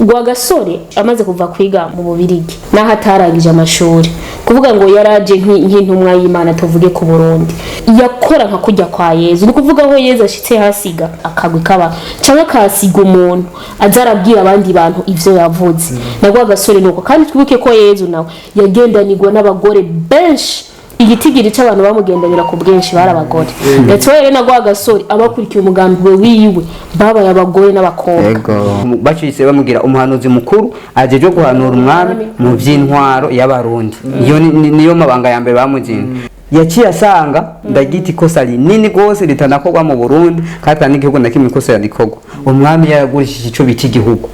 Rwagasore amaze kuva kwiga mu Bubirigi, naho atarangije amashuri, kuvuga ngo yaraje nk'intumwa y'Imana, tuvuge ku Burundi, yakora nka kujya kwa Yezu. Ni kuvuga aho Yezu ashitse hasiga akagwi kaba cyangwa akahasiga umuntu aza arabwira abandi bantu ivyo yavuze. Na Rwagasore nuko. Kandi twibuke ko Yezu nawe yagendanirwa n'abagore benshi, igitigiri c'abantu bamugendanira ku bwinshi bari abagore. Ndetse rero na Rwagasore abakurikiye umugambi we wiwe babaye abagore n'abakobwa. Ego, bacitse bamubwira umuhanuzi mukuru ajejwe guhanura umwami mu by'intwaro y'Abarundi. Iyo niyo mabanga ya mbere bamuzinze. Yaciye asanga ndagita ikosa rinini rwose ritanakorwa mu Burundi, kandi ata n'igihugu na kimwe ikosa yarikorwa. Umwami yaragurishije ico bita igihugu,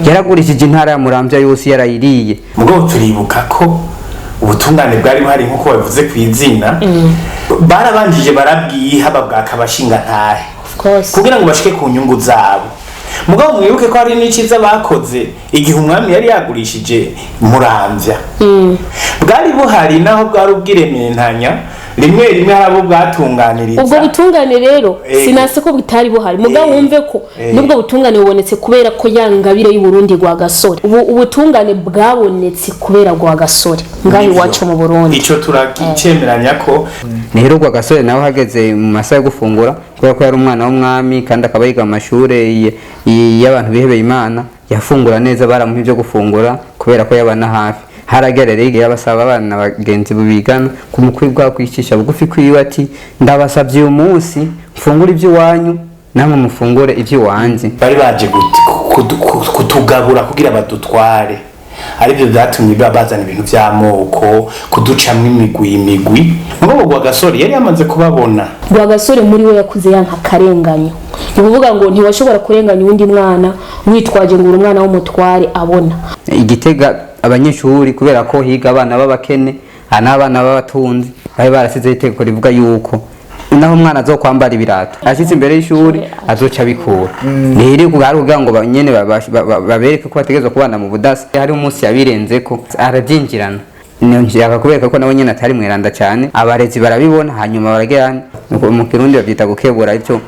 yaragurishije intara ya Muramvya yose, yarayiriye. Mugabo turibuka ko ubutungane bwari buhari, nk'uko babivuze ku izina, barabanjije barabwiha babwaka abashingantahe Of course. kugira ngo bashike ku nyungu zabo. Mugabo mwibuke ko hari n'iciza bakoze igihe umwami yari yagurishije Muramvya. Bwari buhari, naho bwari ubwirementanya, rimwe rimwe hari abo bwatunganiriza. Ubwo butungane rero, sinase ko butari buhari, mugabo wumve ko nubwo butungane bubonetse kubera ko ya ngabire y'Uburundi Rwagasore, ubu ubutungane bwabonetse kubera Rwagasore ngaho iwacu mu Burundi. Ico turakicemeranya ko. Rero Rwagasore nawe hageze mu masaha yo gufungura, kubera ko yari umwana w'umwami kandi akaba yiga mu mashure y'abantu bihebeye Imana, yafungura neza, baramuha ibyo gufungura kubera ko yabana hafi. Haragera rero igihe abasaba abana bagenzi bigana ku mukuru bwa kwicisha bugufi kwiwe, ati: "Ndabasabye uyu munsi mfungure iby'iwanyu, namwe mufungure iby'iwanjye." Bari baje kutugabura kugira badutware, aribyo byatumye bazana ibintu by'amoko, kuducamwo imigwi imigwi. Mugabo Rwagasore yari yamaze kubabona. Rwagasore muri we yakuze yanka akarenganyo. Ni ukuvuga ngo ntiwashobora kurenganya uwundi mwana witwaje ngo uri umwana w'umutware abona. Igitega abanyeshuri, kubera ko higa abana b'abakene n'abana b'abatunzi, bari barasizeho itegeko rivuga yuko naho umwana azokwambara ibirato ashitse imbere y'ishuri azoca abikura. Rero hari kugira ngo nyene babereke ko bategerezwa kubana mu budasa. Hari umunsi yabirenzeko arabyinjirana, nshaka kubereka ko nawe nyene atari mweranda cyane. Abarezi barabibona, hanyuma baragera mu Kirundi babyita gukebura, icyo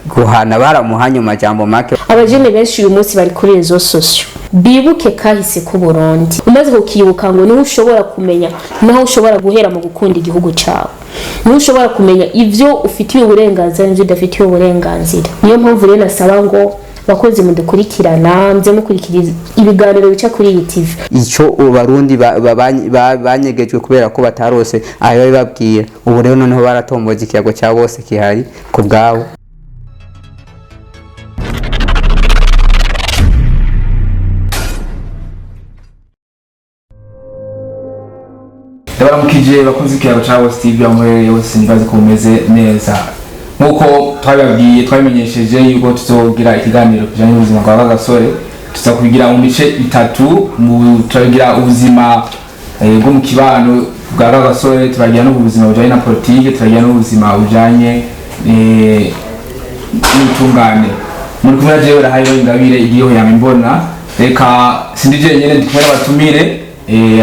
guhana, baramuhanye mu majambo make. Abajene benshi uyu munsi bari kuri réseaux sociaux, bibuke kahise k'u Burundi. Umaze kukibuka ngo niho ushobora kumenya naho ushobora guhera mu gukunda igihugu cyawe, niho ushobora kumenya ivyo ufitiye uburenganzira n'ivyo udafitiye uburenganzira. Niyo mpamvu rero nasaba ngo bakozi mudukurikirana, muze mukurikira ibiganiro bica kuri iyi TV. Ico Abarundi banyegejwe kubera ko batarose ayo babibabwira, ubu rero noneho baratomboje, ikiyago cya bose kihari ku bwabo. Ndabaramukije bakunze ikiyago ca West TV aho muherereye hose, nibaze ko mumeze neza. Nk'uko twabibabwiye, twabimenyesheje yuko tuzogira ikiganiro kijanye n'ubuzima bwa Rwagasore. Tuza kubigira mu mice itatu. Turagira ubuzima bwo mu kibano bwa Rwagasore, turagira n'ubuzima bujanye na politike, turagira n'ubuzima bujanye n'ubutungane. Muri kumwe na jewe Rahayo Ingabire igiho yama imbona. Reka sindi jenyene, ndi kumwe n'abatumire.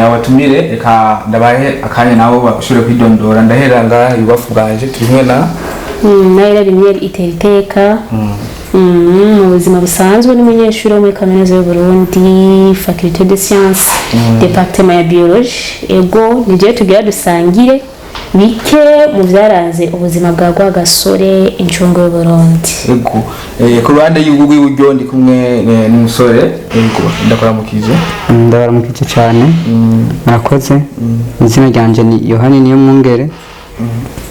Abatumire reka ndabahe akanya nabo bashobore kwidondora. Ndahera ngaha ibubafu bwanje, turi kumwe na Naira Rimwe itera iteka. Mu buzima busanzwe n'umunyeshuri wo muri Kaminuza y'u Burundi, Faculté de Sciences, département ya biologie. Ego, ni tugira dusangire bike mu byaranze ubuzima bwa Rwagasore, incungu y'u Burundi. Ego, ku ruhande rw'iburyo ndi kumwe n'umusore. Ego, ndakuramukije. Ndabaramukije cyane, murakoze. Izina ryanje ni Yohani Niyo Mwungere,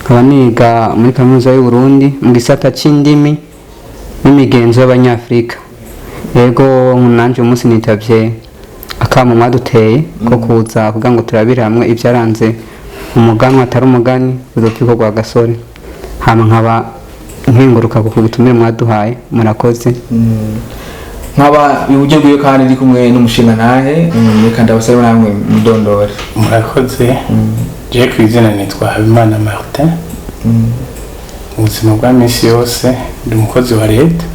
nkaba niga muri Kaminuza y'u Burundi mu gisata c'indimi n'imigenzo y'Abanyafurika. Yego, nanje umunsi nitavye akamo mwaduteye ko kuza kugira ngo turabire hamwe ibyaranze umuganwa atari umugani Rudoviko Rwagasore. Hama nkaba nkenguruka ku butumire mwaduhaye, murakoze. Nkaba iburyo bwiwe kandi ndi kumwe n'umushingantahe. Reka ndabasabe namwe mudondore. Murakoze. Je ku izina nitwa Habimana Martin. Mu buzima bwa minsi yose ndi umukozi wa leta.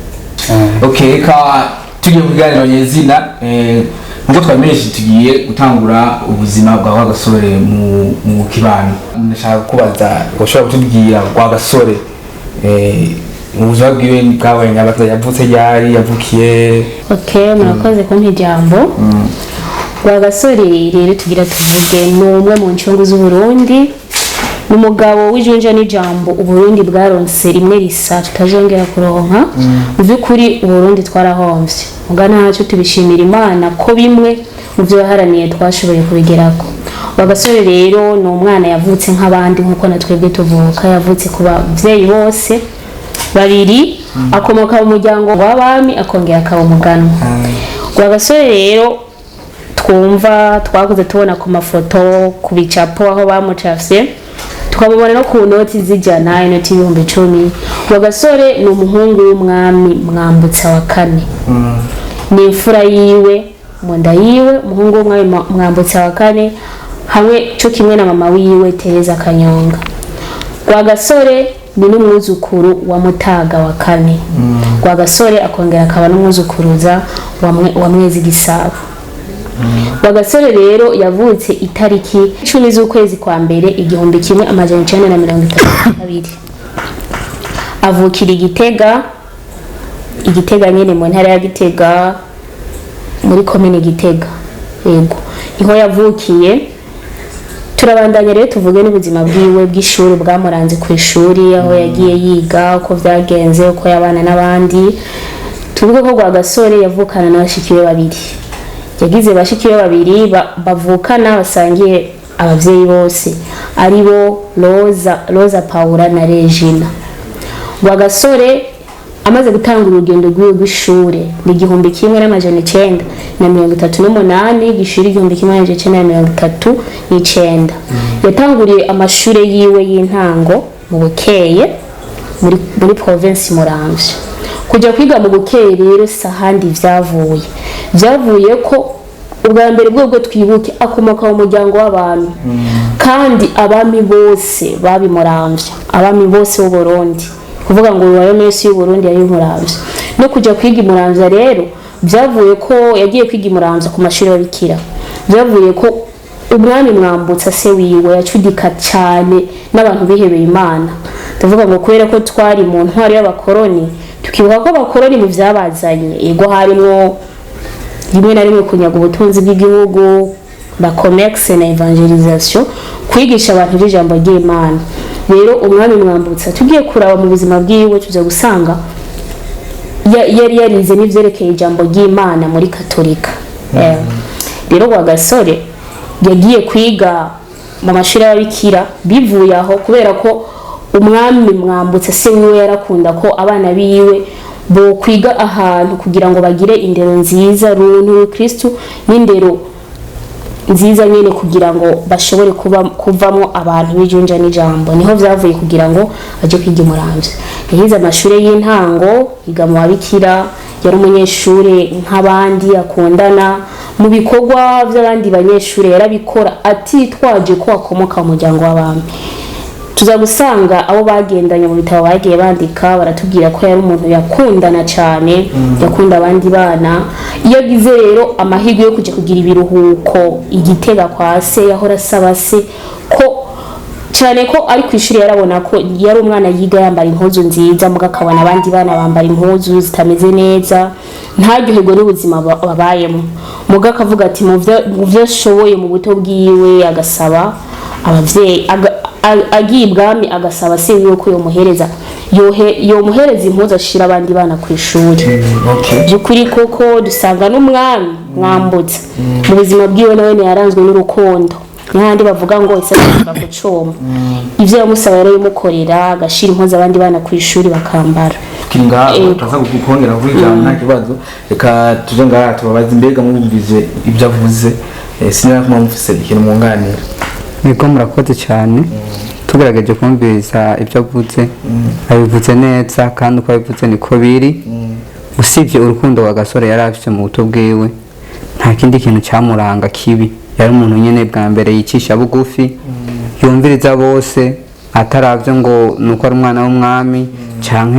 Okay, reka tugiye kuganira nyezina. Nkuko twabimenyesheje, tugiye gutangura ubuzima bwa Rwagasore mu kibano. Ndashaka kubaza, ushobora kutubwira Rwagasore. Ubuzima bwiwe bwabaye nyabakiza, yavutse ryari, yavukiye? Ok, murakoze kumpa ijambo. Rwagasore rero tugira tuvuge ni umwe mu ncungu z'Uburundi, ni umugabo w'ijunja n'ijambo Uburundi bwaronse rimwe risa tutazongera kuronka. Mu by'ukuri Uburundi twarahomvye, muga ntacyo, tubishimira Imana ko bimwe mu byo yaharaniye twashoboye kubigerako. Rwagasore rero ni umwana yavutse nk'abandi, nk'uko na twebwe tuvuka. Yavutse ku bavyeyi bose babiri, akomoka mu muryango w'abami, akongera akaba umuganwa. Rwagasore rero twumva twakuze tubona ku mafoto, ku bicapo aho bamucafye, tukamubona no ku noti z'ijana, inoti 10,000. Rwagasore ni umuhungu w'umwami Mwambutsa wa kane, ni imfura yiwe mu nda yiwe, umuhungu w'umwami Mwambutsa wa kane, hamwe cyo kimwe na mama wiwe Tereza Kanyonga. Rwagasore ni n'umwuzukuru wa Mutaga wa kane. Rwagasore akongera akaba n'umwuzukuruza wa Mwezi Gisabo. Rwagasore rero yavutse itariki 10 z'ukwezi kwa mbere 1932, avukira Igitega, Igitega nyene mu ntara ya Gitega, muri komine Gitega, yego niho yavukiye. Turabandanya rero tuvuge n'ubuzima bwiwe bw'ishuri bwamuranze ku ishuri, aho yagiye yiga, uko byagenze, uko yabana n'abandi. Tuvuge ko Rwagasore yavukana na bashiki be babiri. Yagize bashiki be babiri bavukana, basangiye abavyeyi bose, ari bo Roza Paula na Regina. Rwagasore amaze gutanga urugendo rw'iwe rw'ishure ni 1938 gishira 1939. Yatanguriye amashure yiwe y'intango mu Bukeye, muri province Muramvya. Kujya kwiga mu Bukeye rero si ahandi vyavuye ko ubwa mbere bwobwo twibuke akomoka mu muryango w'abantu, kandi abami bose babimuramvya, abami bose b'u Burundi, kuvuga ngo uyu Messi y'u Burundi yari Muramvya. No kujya kwiga imuramvya rero byavuye ko yagiye kwiga imuramvya ku mashuri y'ababikira. Byavuye ko umwami Mwambutsa se wiwe yacudika cyane n'abantu bihebeye Imana. Tuvuga ngo kubera ko twari mu ntwari y'abakoroni, tukibuka ko abakoroni mu vyabazanye yego harimwo rimwe na rimwe kunyaga ubutunzi bw'igihugu, la commerce na evangelisation, kwigisha abantu ijambo ry'Imana. Rero umwami Mwambutsa tugiye kuraba mu buzima bwiwe, tuza gusanga yari yarize n'ivyerekeye ijambo ry'Imana muri Katolika. Rero Rwagasore yagiye kwiga mu mashuri y'ababikira bivuye aho, kubera ko umwami Mwambutsa se wiwe yarakunda ko abana biwe bo kwiga ahantu kugira ngo bagire indero nziza, runtu Kristu n'indero nziza nyene, kugira ngo bashobore kuba kuvamo abantu b'ijunja n'ijambo. Niho vyavuye kugira ngo aje kwiga imuramvya. Yahize amashuri y'intango, yiga mu babikira. Yari umunyeshure nk'abandi, akundana mu bikorwa by'abandi banyeshure, yarabikora atitwaje ko akomoka mu muryango w'abami. Tuza gusanga abo bagendanye mu bitabo bagiye bandika baratubwira ko yari umuntu yakundana cyane, yakunda abandi bana. Iyo agize rero amahirwe yo kujya kugira ibiruhuko Igitega kwa se, yahora asaba se ko cyane ko ari ku ishuri, yarabona ko yari umwana yiga yambara impuzu nziza, muga akabona abandi bana bambara impuzu zitameze neza, ntaryoherwe n'ubuzima babayemo. Muga akavuga ati mu vyo ashoboye mu buto bwiwe, agasaba abavyeyi, agiye ibwami agasaba se wiwe ko yomuhereza impuzu ashira abandi bana ku ishuri. By'ukuri koko dusanga n'umwami Mwambutsa mu buzima bwiwe nawe yaranzwe n'urukundo. N'ahandi bavuga ngo isabwa ku cuma, ivyo yamusaba yarabimukorera, agashira impuzu abandi bana ku ishuri bakambara. Tukiri ngaho, Ego. turaza kukongera kuri ijambo, nta kibazo. Reka tuje ngaha tubabaze, mbega mwumvise ibyo avuze, sinari kumva mufise ikintu mwunganira? Niko, murakoze cyane. Tugerageje kumviriza ibyo avuze, abivuze neza kandi uko abivuze niko biri. Usibye urukundo wa Gasore yari afite mu buto bwiwe, nta kindi kintu cyamuranga kibi. Yari umuntu nyine bwa mbere yicisha bugufi, yumviriza bose, ataravye ngo nuko ari umwana w'umwami canke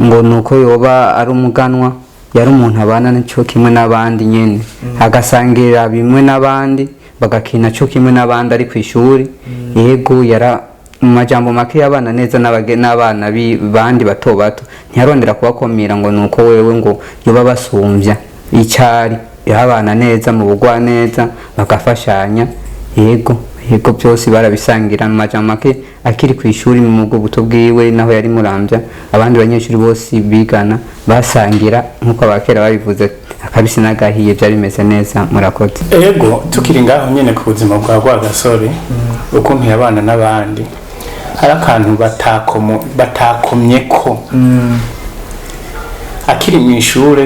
ngo nuko yoba ari umuganwa. Yari umuntu abana n'icyo kimwe n'abandi nyene, agasangira bimwe n'abandi, bagakina cyo kimwe n'abandi ari ku ishuri. Yego, yara Mu majambo make, yabana neza n'abana bandi bato bato, ntiyarondera kubakomera ngo nuko wewe ngo yoba basumbya icyari. Yabana neza mu bugwa neza, bagafashanya, yego yego, byose barabisangira. Mu majambo make, akiri ku ishuri mu bwo buto bwiwe, naho yari Muramvya, abandi banyeshuri bose bigana basangira nk'uko abakera babivuze, akabisi n'agahiye, byari bimeze neza. Murakoze. Ego, tukiri ngaho nyene ku buzima bwa Rwagasore, ukuntu yabana n'abandi, hari akantu batakomye ko akiri mu ishure.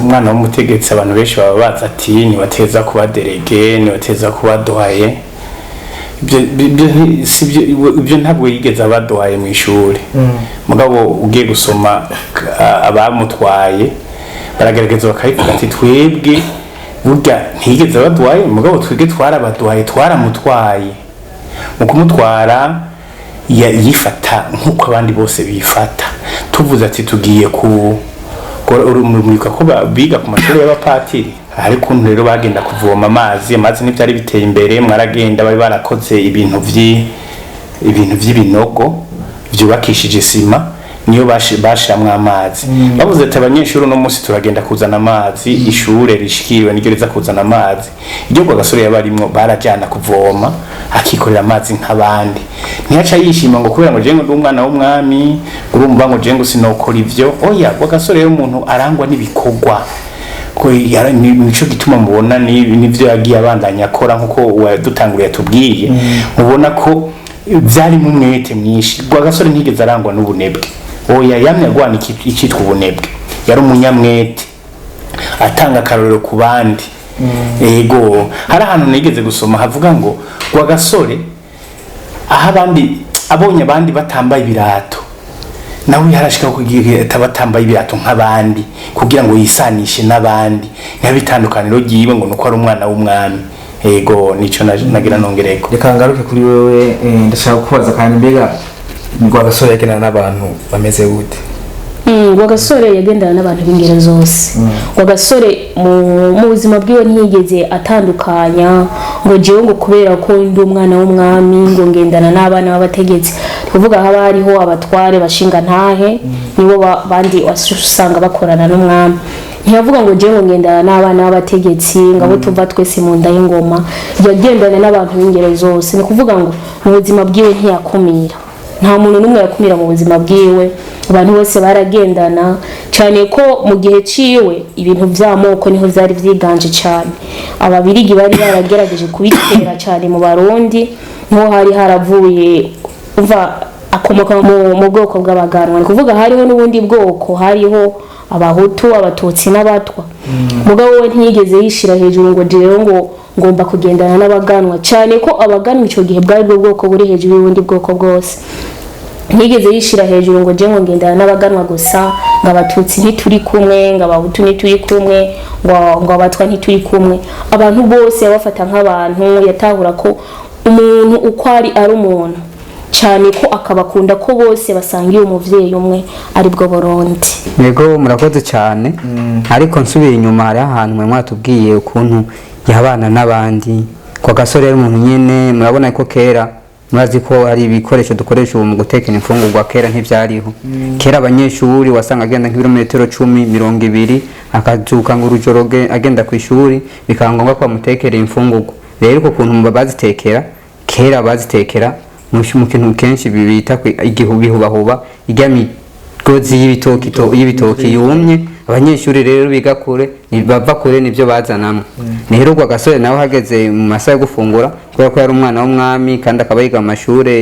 Umwana w'umutegetsi, abantu benshi baba bazi ati nibateza kuba délégué, nibateza kuba doyen. Ibyo ibyo ntabwo yigeze aba doyen mu ishure. Mugabo ugiye gusoma, abamutwaye baragerageza bakabivuga ati twebwe burya ntiyigeze aba doyen, mugabo twebwe twaraba doyen, twaramutwaye. Mu kumutwara yifata nk'uko abandi bose bifata. Tuvuze ati tugiye ku urumurika ko biga ku mashuri y'abapatiri, hari ukuntu rero bagenda kuvoma amazi. Amazi ntibyari biteye imbere, mwaragenda, bari barakoze ibintu vy'ibinogo vyubakishije isima, niyo bashiramwo amazi. Bavuze ati abanyeshuri, uno munsi turagenda kuzana amazi, ishure rishikiriwe niryo riza kuzana amazi. Iryo Rwagasore yabarimwo barajana kuvoma, akikorera amazi nk'abandi. Ntiyaca yishima ngo kubera ngo jewe ngo ndi umwana w'umwami, urumva ngo jewe ngo sinokora ivyo. Oya, Rwagasore rero umuntu arangwa n'ibikorwa ko nico gituma mubona nivyo yagiye abandanya akora nkuko uwadutanguriye atubwiye, mubona ko vyarimo umwete mwinshi. Rwagasore ntiyigeze arangwa n'ubunebwe, oya, yamye agwana icitwa ubunebwe. Yari umunyamwete, atanga akarorero ku bandi. Ego, hari ahantu nigeze gusoma havuga ngo Rwagasore aho abandi, abonye abandi batambaye ibirato, nawe yarashika kugira atabatambaye ibirato nk'abandi, kugira ngo yisanishe n'abandi. Ntihabe itandukaniro ryiwe ngo nuko ari umwana w'umwami. Ego, nico nagira nongereko. Reka ngaruke kuri wewe, ndashaka kukubaza kandi, mbega Rwagasore yagendana n'abantu bameze gute? Rwagasore yagendana n'abantu b'ingero zose. Rwagasore mu buzima bwiwe ntiyigeze atandukanya ngo jewe ngo kubera ko ndi umwana w'umwami ngo ngendana n'abana b'abategetsi. Ni kuvuga haba hariho abatware bashinga ntahe, nibo bandi usanga bakorana n'umwami. Ntiyavuga ngo jewe ngo ngendana n'abana b'abategetsi, ngo abo tuva twese mu nda y'ingoma. Yagendana n'abantu b'ingero zose. Ni kuvuga ngo mu buzima bwiwe ntiyakumira, nta muntu n'umwe yakumira mu buzima bwiwe, abantu bose baragendana. Cyane ko mu gihe ciwe ibintu vy'amoko niho vyari vyiganje cyane. Ababirigi bari baragerageje kubitera cyane mu Barundi, niho hari haravuye umva akomoka mu bwoko bw'abaganwa. Ni kuvuga hariho n'ubundi bwoko, hariho Abahutu, Abatutsi n'Abatwa. Mugabo we ntiyigeze yishira hejuru ngo jewe ngo ngomba kugendana n'abaganwa, cyane ko abaganwa ico gihe bwari bwo bwoko buri hejuru y'ubundi bwoko bwose. Ntiyigeze yishira hejuru ngo je ngo ngendana n'abaganwa gusa, ngo Abatutsi ntituri kumwe, ngo Abahutu ntituri kumwe, ngo Abatwa ntituri kumwe. Abantu bose yabafata nk'abantu, yatahura ko umuntu uko ari ari umuntu, cyane ko akabakunda ko bose basangiye umuvyeyi umwe, aribwo Burundi. Yego, murakoze cyane. Ariko nsubiye inyuma, hariho ahantu mwe mwatubwiye ukuntu yabana n'abandi. Kwa Gasore yari umuntu nyene, murabona ko kera, murazi ko hari ibikoresho dukoresha ubu mu gutekera imfungurwa, kera ntivyariho. Kera abanyeshuri wasanga agenda nk'ibirometero 10, 20, akazuka ngo urujoro agenda ku ishuri, bikaba ngombwa ko bamutekera imfungurwa. Rero uko kuntu bazitekera kera, bazitekera mu kintu kenshi bita igihubihubahuba, irya migozi y'ibitoki yumye. Abanyeshuri rero biga kure, bava kure, nibyo bazanamwo. Rero Rwagasore nawe hageze mu masaha yo gufungura, kubera ko yari umwana w'umwami kandi akaba yiga mu mashure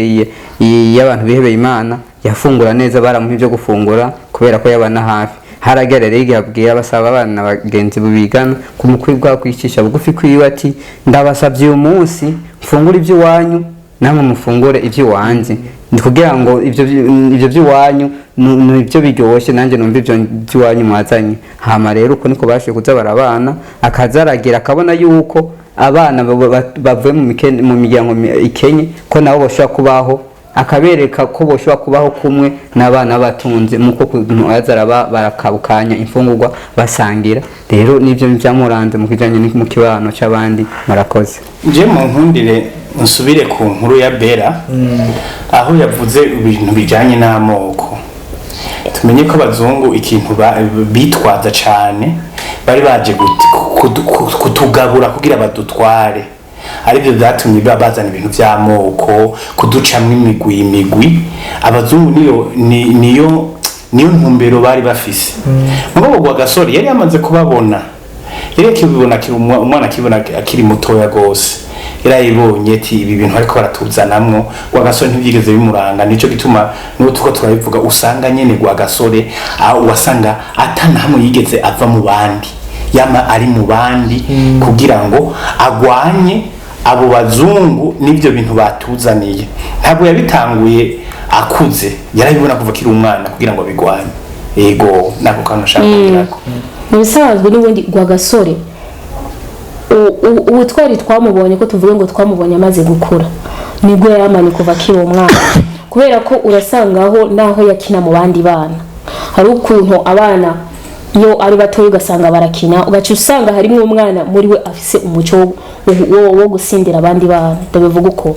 y'abantu bihebeye Imana, yafungura neza, baramuha ibyo gufungura kubera ko yabana hafi. Haragera rero igihe abwira, basaba abana bagenzi bigana ku mukwi bwa kwicisha bugufi kwiwe ati ndabasabye uyu munsi mfungure iby'iwanyu, namwe mufungure iby'iwanje, ni kugira ngo ibyo by'iwanyu nibyo biryoshye, nanjye numva ibyo by'iwanyu mwazanye. Hama rero uko niko bashoboye kuza barabana, akaza aragira akabona yuko abana bavuye mu miryango ikenye ko nabo bashobora kubaho, akabereka ko boshobora kubaho kumwe n'abana batunze, muko kuntu aza araba barakabukanya imfungurwa basangira. Rero nibyo byamuranze mu kijanye mu kibano c'abandi. Murakoze. Nje mu nkundire. Nsubire ku nkuru ya Bera, aho yavuze ibintu bijanye n'amoko. Tumenye ko abazungu ikintu bitwaza cane, bari baje kutugabura kugira badutware, aribyo byatumye bazana ibintu by'amoko, kuducamwo imigwi imigwi. Abazungu niyo niyo ntumbero bari bafise. Mugabo Rwagasore yari yamaze kubabona, yari akibibona akiri umwana, akibona akiri mutoya gose, yarayibonye ati ibi bintu ariko baratuzanamwo. Rwagasore ntibyigeze bimuranga. Nico gituma n'ubu tuko turabivuga, usanga nyene Rwagasore aho wasanga atana hamwe yigeze ava mu bandi, yama ari mu bandi kugira ngo agwanye abo bazungu n'ibyo bintu batuzaniye. Ntabwo yabitanguye akuze, yarabibona kuva akiri umwana kugira ngo abigwanye. Yego, nako kantu nshaka kongerako. Mu bisanzwe n'ubundi Rwagasore, ubutwari twamubonye ko tuvuge ngo twamubonye amaze gukura, nibwo yaramanye kuva akiri umwana, kubera ko urasangaho naho yakina mu bandi bana, hari ukuntu abana iyo ari batoya ugasanga barakina, ugaca usanga harimo umwana muri we afise umuco wo gusindira abandi bana. Ndabivuga uko,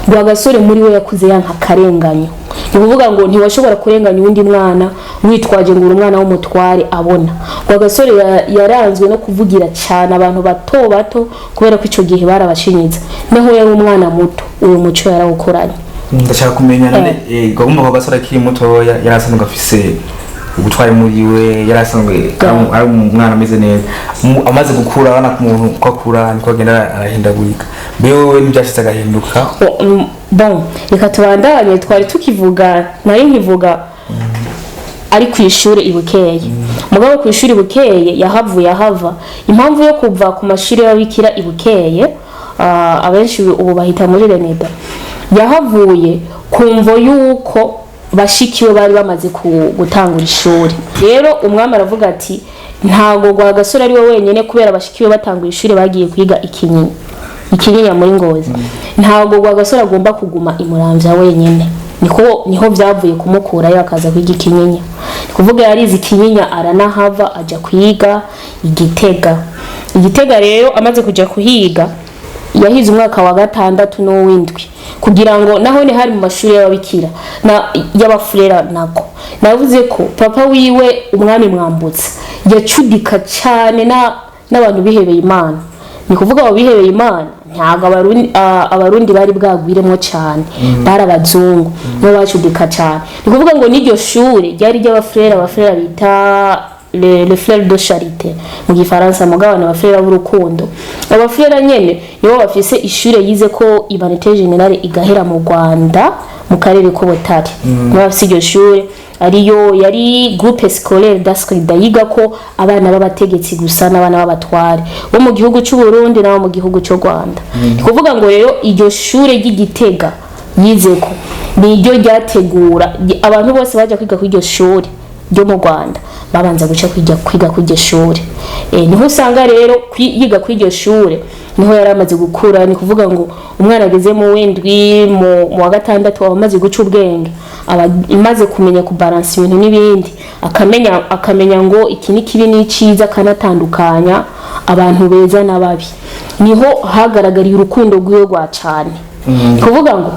Rwagasore muri we yakuze yanka akarenganyo. Ni ukuvuga ngo ntiwashobora kurenganya uwundi mwana witwaje ngo uri umwana w'umutware. Abona Rwagasore yaranzwe no kuvugira cyane abantu bato bato, kubera ko icyo gihe barabashinyitse. Naho yari umwana muto, uwo muco yarawukoranye. Ndashaka kumenya none, gahunda ko gasore akiri mutoya yari asanzwe afise ubutwari muri we, yari asanzwe ari umwana ameze neza. Amaze gukura, abana ku muntu ko akura niko agenda arahindagurika. Mbe wowe ntibyashitse agahinduka? Bon, reka tubandanye. Twari tukivuga, nari nkivuga ari ku ishuri i Bukeye. Mugabo ku ishuri i Bukeye yahavuye ahava. Impamvu yo kuva ku mashuri y'ababikira i Bukeye, abenshi ubu bahita muri Reneda, yahavuye ku mvo y'uko bashikiwe bari bamaze gutangura ishuri. Rero umwami aravuga ati ntabwo Rwagasore ari we wenyine, kubera bashikiwe batanguye ishuri bagiye kwiga Ikinyinya, Ikinyinya muri Ngozi, ntabwo Rwagasore agomba kuguma i Muramvya wenyine. Niko niho byavuye kumukurayo akaza kwiga Ikinyinya. Ni kuvuga yarize Ikinyinya, aranahava ajya kwiga Igitega. Igitega rero amaze kujya kuhiga, yahize umwaka wa gatandatu n'uw'indwi, kugira ngo naho ni hari mu mashuri y'ababikira na y'abafurera. Nako navuze ko papa wiwe, umwami Mwambutsa, yacudika cyane n'abantu bihebeye Imana. Ni kuvuga abo bihebeye Imana ntabwo Abarundi bari bwagwiremo cyane, bari abazungu nibo bacudika cyane. Ni kuvuga ngo n'iryo shure ryari ry'abafurera, abafurera bita le frère de charité mu gifaransa, mugabo ni abafurera b'urukundo. Abafurera nyene nibo bafise ishure yize ko Humanité Générale igahera mu Rwanda, mu karere k'Ubutare. Nibo bafise iryo shure, ariyo yari groupe scolaire d'Askrida, yiga ko abana b'abategetsi gusa n'abana b'abatware bo mu gihugu cy'u Burundi n'abo mu gihugu cy'u Rwanda. Ni kuvuga ngo rero iryo shure ry'Igitega yizeko ni iryo ryategura abantu bose bajya kwiga kuri iryo shure ryo mu Rwanda, babanza guca kwiga kuri iryo shure. Niho usanga rero yiga kuri iryo shure, niho yari amaze gukura. Ni kuvuga ngo umwana ageze mu w'indwi, mu wa gatandatu, aba amaze guca ubwenge, aba amaze kumenya kubalansa ibintu n'ibindi, akamenya ngo iki ni kibi n'icyiza, akanatandukanya abantu beza n'ababi. Niho hagaragariye urukundo rwiwe rwa cane. Kuvuga ngo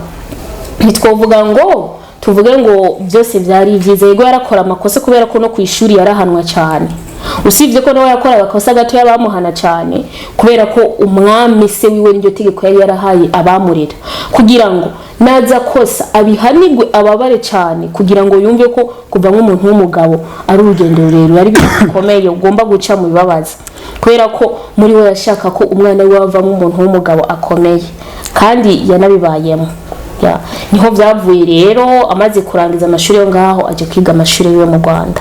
ntitwovuga ngo tuvuge ngo byose byari byiza. Yego, yarakora amakosa, kubera ko no ku ishuri yarahanwa cyane. Usibye ko nawe yakora agakosa gatoya bamuhana cyane, kubera ko umwami se wiwe n'iryo tegeko yari yarahaye abamurera, kugira ngo naza kosa abihanirwe, ababare cyane, kugira ngo yumve ko kuva nk'umuntu w'umugabo ari urugendo rurerure, ari ibintu bikomeye, ugomba guca mu bibabaza, kubera ko muri we yashaka ko umwana we avamo umuntu w'umugabo akomeye, kandi yanabibayemo. Ya, niho byavuye rero. Amaze kurangiza amashuri yo ngaho, ajya kwiga amashuri yiwe mu Rwanda.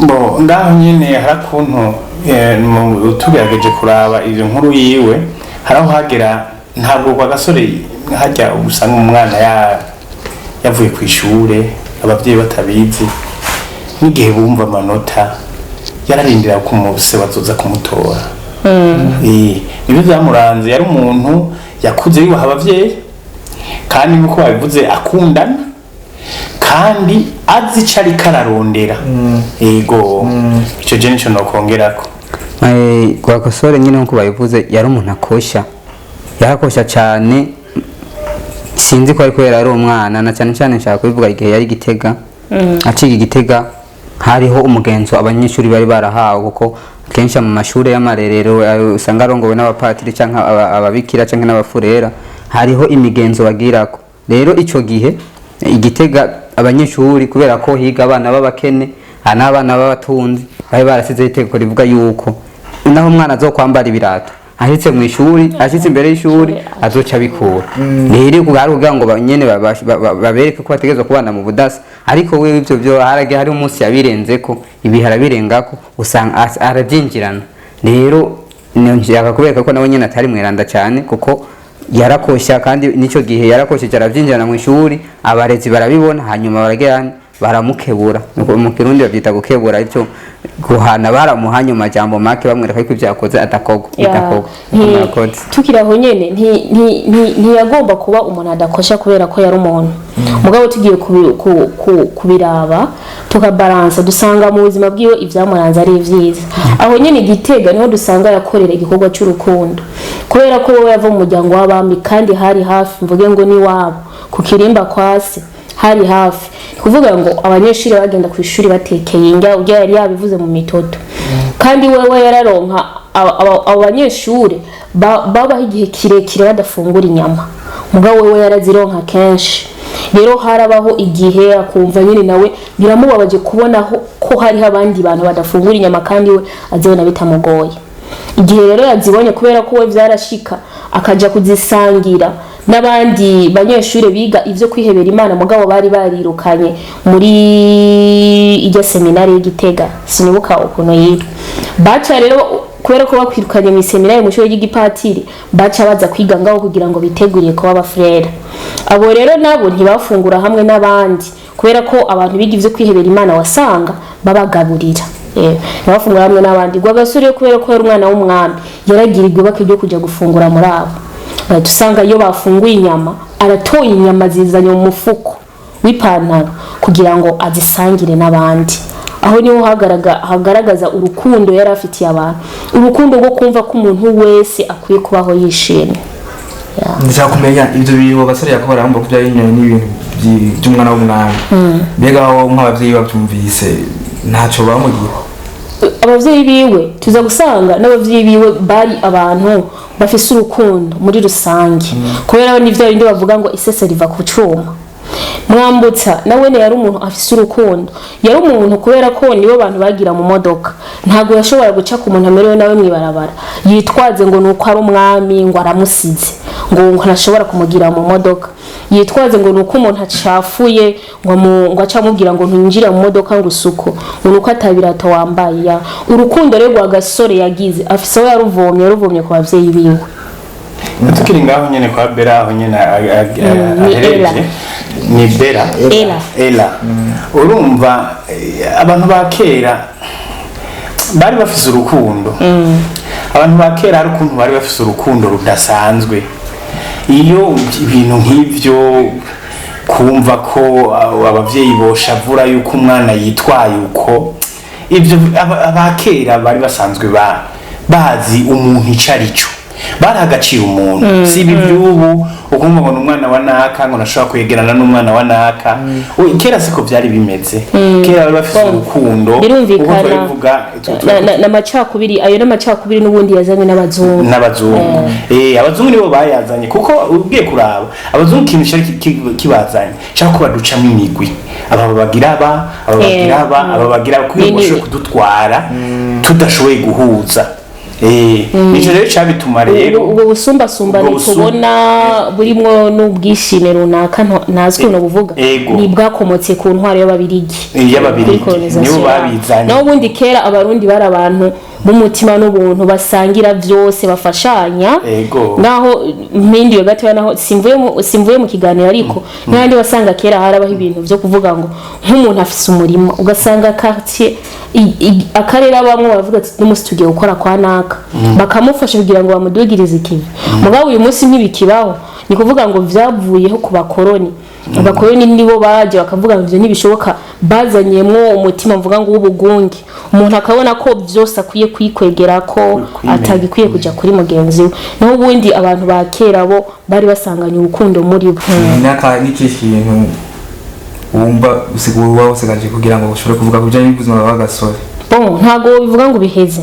Bo ngaho nyine hari akuntu, tugerageje kuraba iyo nkuru yiwe, hari aho hagera ntabwo kwa gasore hajya usanga umwana yavuye ku ishure ababyeyi batabizi, n'igihe bumva amanota yararindira ko umuse bazoza kumutora. Nibyo byamuranze. Yari umuntu yakuze yubaha abavyeyi, kandi nk'uko babivuze akundana, kandi azi ico ariko ararondera. Yego, ico je nico nokongerako. Rwagasore nyine nk'uko babivuze yari umuntu akosha, yarakosha cyane. Sinzi ko ari kubera ari umwana, na cyane cyane nshaka kubivuga igihe yari Gitega, aciga Igitega hariho umugenzo abanyeshuri bari barahawe, kuko kenshi mu mashuri y'amarerero usanga arongowe n'abapatiri canke ababikira canke n'abafurera, hariho imigenzo bagirako. Rero ico gihe Igitega abanyeshuri, kubera ko higa abana b'abakene n'abana b'abatunzi, bari barasizeho itegeko rivuga yuko naho umwana azokwambara ibirato, ashitse mu ishuri, ashitse imbere y'ishuri, azoca abikura. Rero hari kugira ngo nyene babereke ko bategerezwa kubana mu budasa. Ariko wewe ivyo byo haragiye hari umunsi yabirenzeko, ibihe arabirengako, usanga arabyinjirana. Rero nshaka kubereka ko nawe nyene atari mweranda cyane, kuko yarakosha, kandi n'icyo gihe yarakosheje arabyinjirana mu ishuri, abarezi barabibona, hanyuma baragera baramukebura. Nuko mu Kirundi babyita gukebura, icyo guhana. Baramuhanye mu majambo make, bamwereka ko ibyo yakoze adakorwa, bidakorwa. Murakoze. Tukiri aho nyene, ntiyagomba kuba umuntu adakosha kubera ko yari umuntu. Mugabo tugiye kubiraba tukabaransa, dusanga mu buzima bwiwe ibyamuranze ari vyiza. Aho nyene Igitega niho dusanga yakorera igikorwa cy'urukundo, kubera ko wowe yava mu muryango w'abami kandi hari hafi, mvuge ngo ni wabo ku kirimba kwa se hari hafi. Ni kuvuga ngo abanyeshuri bagenda ku ishuri batekeye indya, urya yari yabivuze mu mitoto. Kandi wewe yararonka abo banyeshuri babaho igihe kirekire badafungura inyama, mugabo wewe yarazironka kenshi. Rero harabaho igihe akumva nyine nawe biramubabaje kubona ko hariho abandi bantu badafungura inyama kandi we azibona bitamugoye. Igihe rero yazibonye, kubera ko we vyarashika akaja kuzisangira n'abandi banyeshuri biga ivyo kwihebera Imana, mugabo bari barirukanye muri iryo seminari y'Igitega, sinibuka ukuntu yitwa. Baca rero, kubera ko bakwirukanye mu seminari, mu ishuri ry'igipatiri, baca baza kwiga ngaho kugira ngo biteguriye kuba abafurera. Abo rero nabo ntibafungura hamwe n'abandi, kubera ko abantu biga ivyo kwihebera Imana wasanga babagaburira. Ntibafungura hamwe n'abandi. Rwagasore, kubera ko yari umwana w'umwami, yaragirirwa ibakwe ryo kuja gufungura muri abo. Bahita usanga iyo bafunguye inyama, aratoye inyama zizanye mu mufuko w'ipantaro kugira ngo azisangire n'abandi. Aho niho hagaragaza urukundo yari afitiye abantu, urukundo rwo kumva ko umuntu wese akwiye kubaho yishimye. Ndashaka kumenya ibyo bintu gasore yakora, ngo byari binyuranye n'ibintu by'umwana w'umwami. Mbega aho nk'ababyeyi babyumvise, ntacyo bamugira? Abavyeyi biwe, tuza gusanga n'abavyeyi biwe bari abantu bafise urukundo muri rusange, kubera ni vya bindi bavuga ngo isese riva ku cuma. Mwambutsa nawe yari umuntu afise urukundo, yari umuntu, kubera ko nibo bantu bagira mu modoka, ntabwo yashobora guca ku muntu amerewe nawe mw'ibarabara yitwaze ngo nuko ari umwami, ngo aramusize, ngo ntashobora kumugira mu modoka, yitwaze ngo nuko umuntu acafuye, ngo aca amubwira ngo ntinjire mu modoka, ngo usuko, ngo nuko atabirato wambaye. Ya urukundo rero rwa gasore yagize afise aho yaruvomye, yaruvomye ku bavyeyi biwe. Tukiri ngaho nyene kwa Bera, aho nyene ni ahereje. Ella. Ni Bera. Ella. Ella. Urumva abantu ba kera bari bafise urukundo. Abantu ba kera hari ukuntu bari bafise urukundo rudasanzwe. Iyo ibintu nk'ivyo, kumva ko abavyeyi boshavura yuko umwana yitwaye uko, ivyo abakera bari basanzwe bazi umuntu ico ari cyo, baraha agaciro umuntu. Si ibi by'ubu ukumva ngo ni umwana wa naka, ngo ntashobora kwegerana n'umwana wa naka. Kera siko byari bimeze. Kera bari bafise urukundo uko Birumvikana. twabivuga N'amacakubiri ayo, n'amacakubiri n'ubundi yazanywe n'abazungu. N'abazungu, abazungu nibo bayazanye, kuko ugiye kuraba abazungu, ikintu cyari kibazanye cyangwa ko baducamo imigwi, aba babagira aba, aba bagira aba, aba bagira aba, kugira ngo bashobore kudutwara tudashoboye guhuza. Nico rero cyabituma rero Ubwo busumbasumbane ubwo tubona burimwo n'ubwishime runaka, ntazi ukuntu buvuga, ni bwakomotse ku ntwaro y'Ababirigi. Y'Ababirigi. Kuri colonisation Nibo yabo. babizanye. Naho ubundi kera Abarundi bari abantu b'umutima n'ubuntu, basangira byose, bafashanya. Naho mpinduye gatoya, naho simvuye mu kiganiro, ariko n'ahandi wasanga kera harabaho ibintu byo kuvuga ngo nk'umuntu afise umurima, ugasanga quartier, akarere abamwe baravuga ati n'umunsi tugiye gukora kwa naka, bakamufasha kugira ngo bamudugirize ikivi. Mugabo uyu munsi ntibikibaho. Ni kuvuga ngo vyavuyeho ku bakoroni. Abakoroni nibo baje bakavuga ngo ivyo ntibishoboka, bazanyemwo umutima mvuga ngo w'ubugunge, umuntu akabona ko vyose akwiye kwikwegera ko Kwimenya. atagikwiye kuja kuri mugenzi we. Naho ubundi abantu ba kera bo bari basanganye urukundo muri bo. N'aka n'ikihe kintu wumva usigura uba usigaje kugira ngo ushobore kuvuga ku bijyanye n'ubuzima bwa Gasore? Bon, ntago bivuga ngo biheze.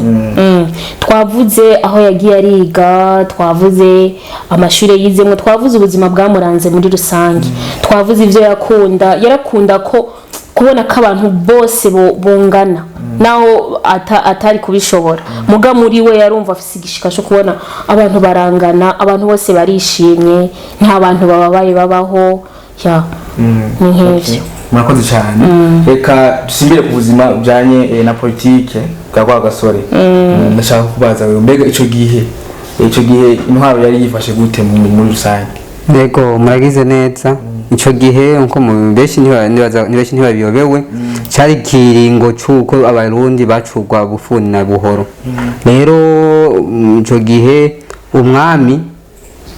Twavuze aho yagiye ariga, twavuze amashuri yizemo, twavuze ubuzima bwamuranze muri rusange, twavuze ibyo yakunda. Yarakunda ko kubona ko abantu bose bungana, naho atari kubishobora. Muga muri we yarumva afise igishika cyo kubona abantu barangana, abantu bose barishimye, nta bantu bababaye babaho. Ya, ni nk'ivyo. Murakoze cyane. Reka dusimbire ku buzima bujyanye na politike bwa Rwagasore. Ndashaka kubaza wewe, mbega ico gihe intwaro yari yifashe gute muri rusange? Yego, muragize neza. Ico gihe nko mu benshi benshi ntibabiyobewe, cari ikiringo c'uko Abarundi bacurwa bufuni na buhoro. Rero ico gihe umwami,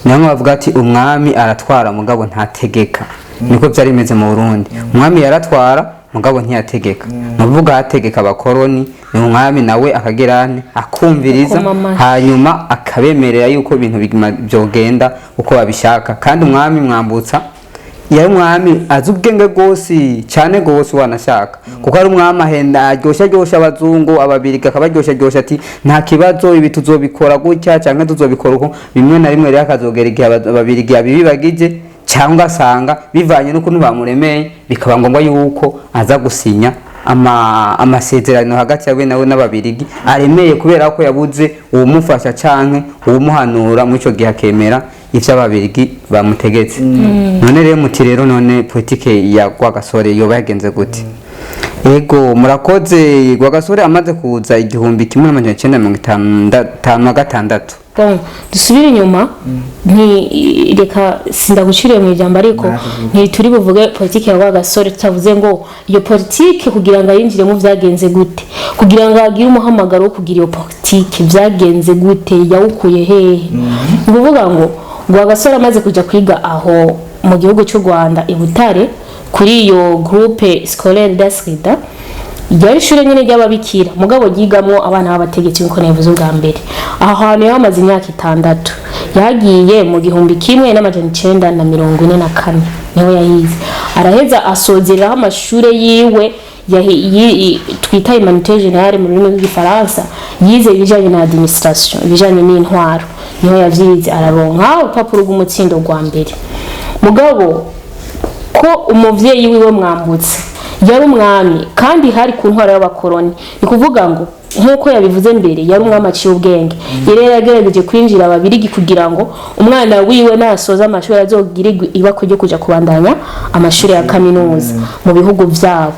namwe bavuga ati umwami aratwara mugabo ntategeka, niko byari bimeze mu Burundi. Umwami yaratwara mugabo ntiyategeka, ni ukuvuga hategeka abakoroni. Ni umwami nawe akagerane akumviriza, Akoma amashyi. hanyuma akabemerera yuko ibintu byogenda uko babishaka. Kandi umwami Mwambutsa yari umwami azi ubwenge rwose, cyane rwose wanashaka, kuko ari umwami ahenda aryoshya aryoshya abazungu, Ababirigi, akabaryoshya aryoshya ati nta kibazo, ibi tuzobikora gutya cyangwa tuzobikora uko. Bimwe na rimwe rero akazogera igihe Ababirigi abibibagije, cyangwa asanga bivanye n'ukuntu bamuremeye, bikaba ngombwa yuko aza gusinya amasezerano hagati yawe nawe n'Ababirigi aremeye, kubera ko yabuze uwumufasha canke uwumuhanura muri ico gihe, akemera ivyo Ababirigi bamutegetse. None rero muti rero none politike ya Rwagasore yoba yagenze gute? Ego, murakoze. Rwagasore amaze kuza 1956. Bon, dusubire inyuma, nti reka sindaguciriye mu ijambo, ariko ntituri buvuge politiki ya Rwagasore tutavuze ngo iyo politiki kugira ngo ayinjiremo vyagenze gute, kugira ngo agire umuhamagaro wo kugira iyo politiki vyagenze gute, yawukuye hehe. Ni ukuvuga ngo Rwagasore amaze kuja kwiga aho mu gihugu cy'u Rwanda i Butare, kuri iyo groupe scolaire d'Astrida, ryari ishure nyine ry'ababikira mugabo ryigamwo abana b'abategetsi, nkuko nabivuze ubwa mbere. Aho hantu yahamaze imyaka 6. Yagiye mu 1944, niho yayize, araheza asozereraho amashure yiwe twita humanité générale mu rurimi rw'Igifaransa. Yize ibijanye na administration, ibijanye n'intwaro, niho yavyize, araronka urupapuro rw'umutsindo rwa mbere. Mugabo ko umuvyeyi wiwe Mwambutse yari umwami, kandi hari ku ntwaro y'abakoroni, ni kuvuga ngo nk'uko yabivuze mbere, yari umwami aciye ubwenge. Yari yaragerageje kwinjira Ababirigi kugira ngo umwana wiwe nasoza amashuri azogire ibakwe ryo kuja kubandanya amashuri ya kaminuza mu bihugu vyabo.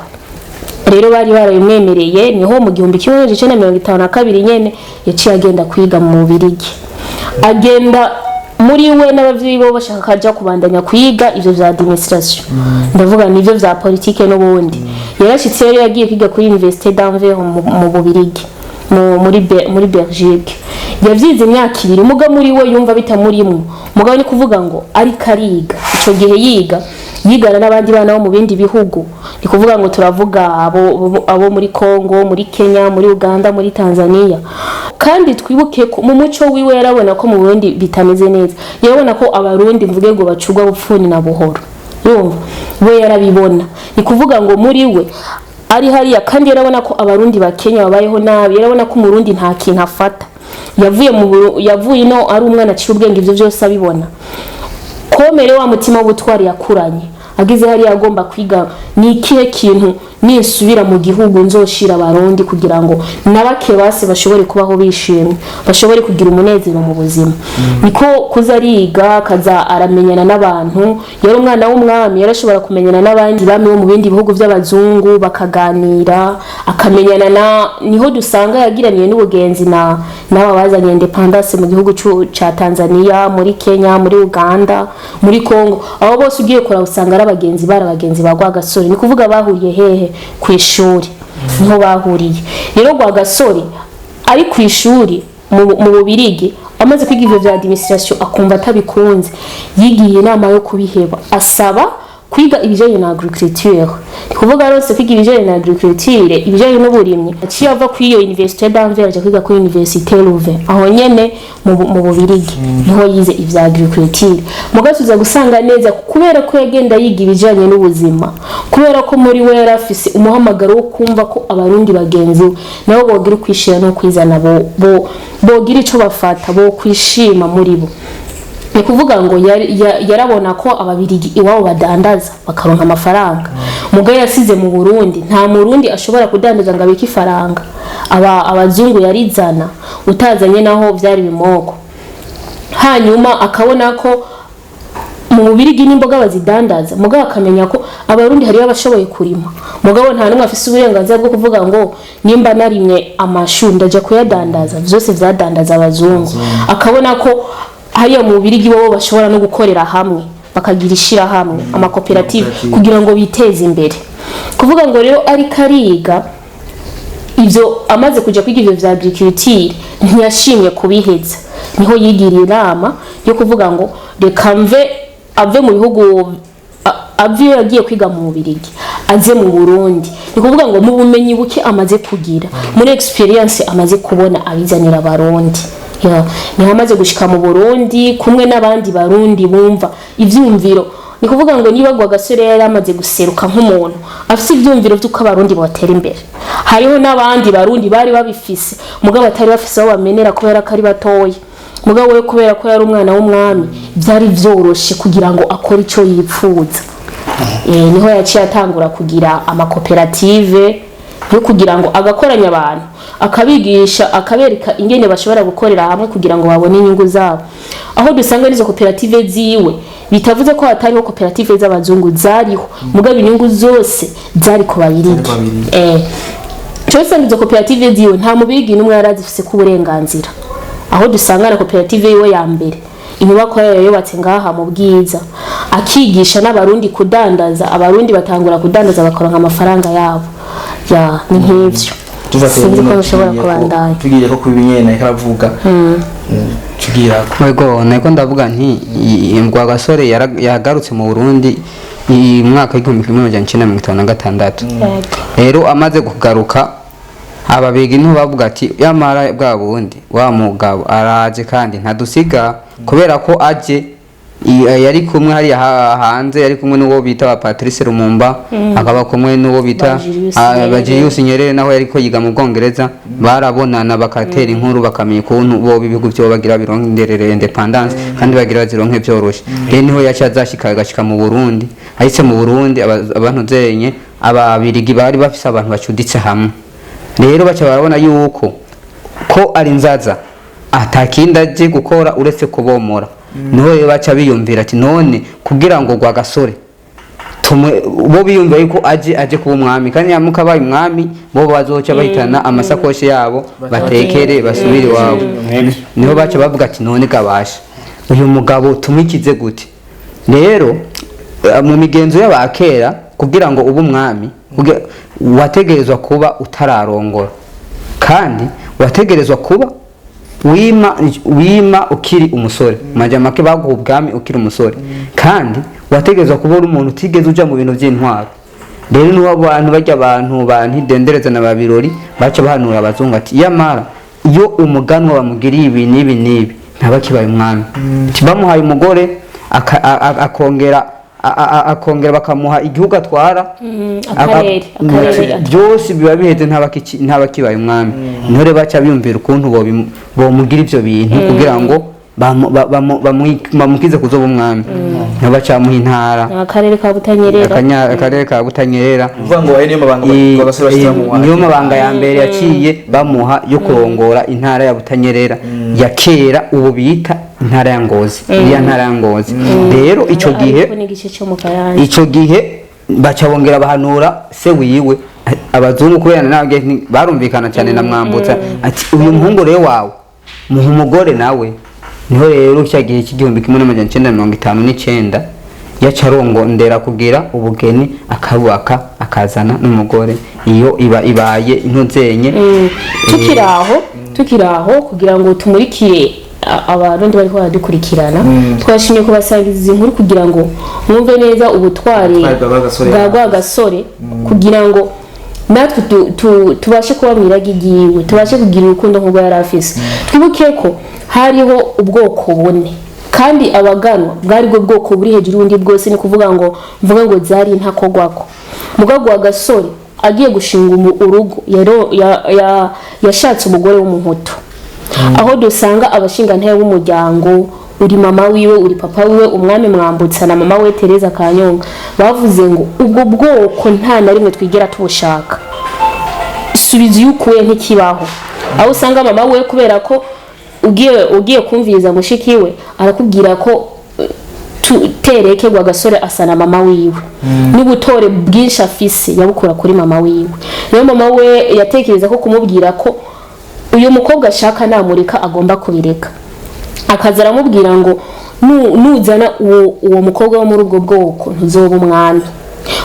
Rero bari barabimwemereye. Niho mu 1952 nyene yaciye agenda kwiga mu Bubirigi. Agenda muri we n'abavyeyi bo bashaka kaja kubandanya kwiga ivyo vya administration, ndavuga nivyo vya politike n'ubundi. Yarashitse rero, yagiye kwiga kuri Université d'Anvers mu Bubirigi, muri Belgique. Yavyize imyaka 2, muga muri we yumva bitamurimwo. Mugabo ni kuvuga ngo ariko ariga ico gihe, yiga yigana n'abandi bana bo mu bindi bihugu, ni kuvuga ngo turavuga abo muri Congo, muri Kenya, muri Uganda, muri Tanzania. Kandi twibuke ko mu muco wiwe yarabona ko mu Burundi bitameze neza, yarabona ko Abarundi mvuge ngo bacurwa bupfuni na buhoro, yumva we yarabibona. Ni kuvuga ngo muri we ari hariya, kandi yarabona ko Abarundi ba Kenya babayeho nabi, yarabona ko Umurundi nta kintu afata. Yavuye ino ari umwana aciye ubwenge, ivyo byose abibona. Komere wa mutima w'ubutwari yakuranye, ageze hariya agomba kwiga ni ikihe kintu nisubira mu gihugu nzoshira Abarundi kugira ngo nabake base bashobore kubaho bishimye, bashobore kugira umunezero mu buzima. Niko kuza ariga, akaza aramenyana n'abantu. Yari umwana w'umwami, yarashobora kumenyana n'abandi bami bo mu bindi bihugu by'abazungu, bakaganira, akamenyana na niho dusanga yagiraniye n'ubugenzi na n'aba bazanye independence mu gihugu ca Tanzania, muri Kenya, muri Uganda, muri Congo. Abo bose ugiye kuraba usanga ari abagenzi, bari abagenzi ba Rwagasore. Ni kuvuga bahuriye hehe? Ku ishuri niho bahuriye. Rero Rwagasore ari ku ishuri mu Bubirigi, amaze kwiga ivyo vya administration akumva atabikunze, yigiye inama yo kubiheba, asaba kwiga ibijanye na agriculture. Ni kuvuga rose kwiga ibijanye na agriculture, ibijanye n'uburimyi. Aciye ava kuri iyo Université d'Anvers aja kwiga kuri Université Louvain, aho nyene mu Bubirigi, niho yize ivya agriculture. Mugabo tuza gusanga neza, kubera ko yagenda yiga ibijanye n'ubuzima, kubera ko muri we yari afise umuhamagaro wo kumva ko abarundi bagenzi we nabo bogira ukwishira no kwizana, bo bogira ico bafata, bo kwishima muri bo. Ni kuvuga ngo yarabona ko ababirigi iwabo badandaza bakaronka amafaranga, mugabo yasize mu Burundi nta murundi ashobora kudandaza ngo abike ifaranga. Abazungu yarizana, utazanye naho vyari bimoko. Hanyuma akabona ko mu Bubirigi n'imboga bazidandaza, mugabo akamenya ko abarundi hariyo abashoboye kurima, mugabo nta n'umwe afise uburenganzira bwo kuvuga ngo nimba narimye amashu ndaja kuyadandaza. Vyose vyadandaza abazungu. Akabona ko hariya mu Bubirigi bo bashobora no gukorera hamwe, bakagira ishirahamwe, amakoperative, kugira ngo biteze imbere. Kuvuga ngo rero ariko ariga ivyo, amaze kuja kwiga ivyo vya agriculture, ntiyashimye kubiheza. Niho yigiriye inama yo kuvuga ngo reka mve, ave mu bihugu, ave iyo yagiye kwiga mu Bubirigi, aze mu Burundi. Ni kuvuga ngo mu bumenyi buke amaze kugira, muri experience amaze kubona, abizanira abarundi. Ya, niho amaze gushika mu Burundi kumwe n'abandi barundi bumva ivyumviro. Ni kuvuga ngo niba Rwagasore yari amaze guseruka nk'umuntu afise ivyumviro vy'uko abarundi botera imbere, hariho n'abandi barundi bari babifise, mugabo batari bafise aho bamenera kubera ko ari batoya. Mugabo we, kubera ko yari umwana w'umwami, vyari vyoroshe kugira ngo akore ico yipfuza. Niho yaciye atangura kugira amakoperative yo kugira ngo agakoranya abantu, akabigisha, akabereka ingene bashobora gukorera hamwe kugira ngo babone inyungu zabo. Aho dusanga n'izo koperative ziwe, bitavuze ko hatariho koperative z'abazungu, zariho, mugabo inyungu zose zari ku babirigi. Ku Babirigi. Cyo usanga izo koperative ziwe nta mubirigi n'umwe yari azifise ku burenganzira. Aho dusanga na koperative yiwe ya mbere, inyubako yayo yubatse ngaha mu Bwiza, akigisha n'abarundi kudandaza, abarundi batangura kudandaza bakaronka amafaranga yabo. Ya, ni nk'ivyo. Sinzi ko bishobora kubandanya. Tugiye ko kubinyene ariko aravuga tugira Yego, niko ndavuga nti Rwagasore yagarutse mu Burundi mu mwaka w'1956. Rero amaze kugaruka, ababigi niho bavuga ati yamara bwa bundi wa mugabo araje kandi ntadusiga, kubera ko aje yari kumwe hariya hanze, yari kumwe n'uwo bita wa Patrice Lumumba, akaba kumwe n'uwo bita Ba Julius ba Nyerere. Julius Nyerere, naho yariko yiga mu Bwongereza. Barabonana, bakatera inkuru, bakamenya ukuntu bo ibihugu byo bagira bironderere independence kandi bagira bazironke byoroshe. Rero niho yaca azashika, agashika mu Burundi. Ahitse mu Burundi, abantu zenye ababirigi bari bafise abantu bacuditse hamwe. Rero baca barabona yuko ko ari nzaza atakindi aje gukora uretse kubomora. Niho rero baca biyumvira ati none kugira ngo Rwagasore tumwe, bo biyumvira yuko aje kuba umwami, kandi nyamuka abaye umwami bo bazoca bahitana amasakoshi yabo, batekere basubire iwabo. Niho baca bavuga ati none gabasha uyu mugabo tumwikize gute? Rero mu migenzo y'abakera, kugira ngo ube umwami, wategerezwa kuba utararongora, kandi wategerezwa kuba wima ukiri umusore. Majamake baguha ubwami ukiri umusore, kandi wategerezwa kuba uri umuntu utigeze uja mu bintu by'intwaro. Rero niho abantu bajya, abantu ba Ntidendereza na babirori, baca bahanura abazungu ati yamara iyo umuganwa bamugiriye ibi n'ibi n'ibi, ntabakibaye umwami. Ati bamuhaye umugore, akongera bakamuha igihugu atwara, akarere, akarere atwara. Byose biba biheze, ntabakibaye umwami. Niho rero baca biyumvira ukuntu bomugira ivyo bintu kugira ngo bamukize kuzoba umwami. Niho baca bamuha intara. Ni akarere ka Butanyerera. Akarere ka Butanyerera. Uvuga ngo ayo niyo mabanga Rwagasore bashyize mu Niyo mabanga ya mbere yaciye bamuha yo kurongora intara ya Butanyerera ya kera, ubu bita intara ya Ngozi, iriya ntara ya Ngozi. Rero ico gihe Ariko n'igice cyo mu Kayanza. Ico gihe baca bongera bahanura se wiwe abazungu, kubera nawe barumvikana cyane na Mwambutsa, ati uyu muhungu rero wawe muha umugore nawe. Niho rero cya gihe cy'1959 yaca arongondera kugira ubugeni, akabaka akazana n'umugore, iyo iba ibaye intuzenye. Tukiri aho, tukiri aho, kugira ngo tumurikire Abarundi bariko baradukurikirana, twashimye kubasangiza izi nkuru kugira ngo mwumve neza ubutwari Ubutwari bwa Rwagasore. bwa Rwagasore, kugira ngo natwe tubashe kuba mw'iragi ryiwe, tubashe kugira urukundo nk'urwo yari afise. Twibuke ko hariho ubwoko bune, kandi abaganwa bwari bwo bwoko buri hejuru y'ubundi bwose. Ni kuvuga ngo mvuga ngo zari intakogwako. Mugabo Rwagasore agiye gushinga urugo, yashatse umugore w'umuhutu, aho dusanga abashingantahe b'umuryango, uri mama wiwe, uri papa wiwe, umwami Mwambutsa na mama we Tereza Kanyonga, bavuze ngo ubwo bwoko nta na rimwe twigera tubushaka, subiza iyo ukuye ntikibaho. Aho usanga mama we, kubera ko ugiye kumviriza mushiki we, arakubwira ko tereke Rwagasore asa na mama wiwe, n'ubutore bwinshi afise yabukura kuri mama wiwe. Niyo mama we yatekereza ko kumubwira ko uyu mukobwa ashaka namureka agomba kubireka, akaza aramubwira ngo nuzana uwo mukobwa wo muri ubwo bwoko ntuzoba umwami.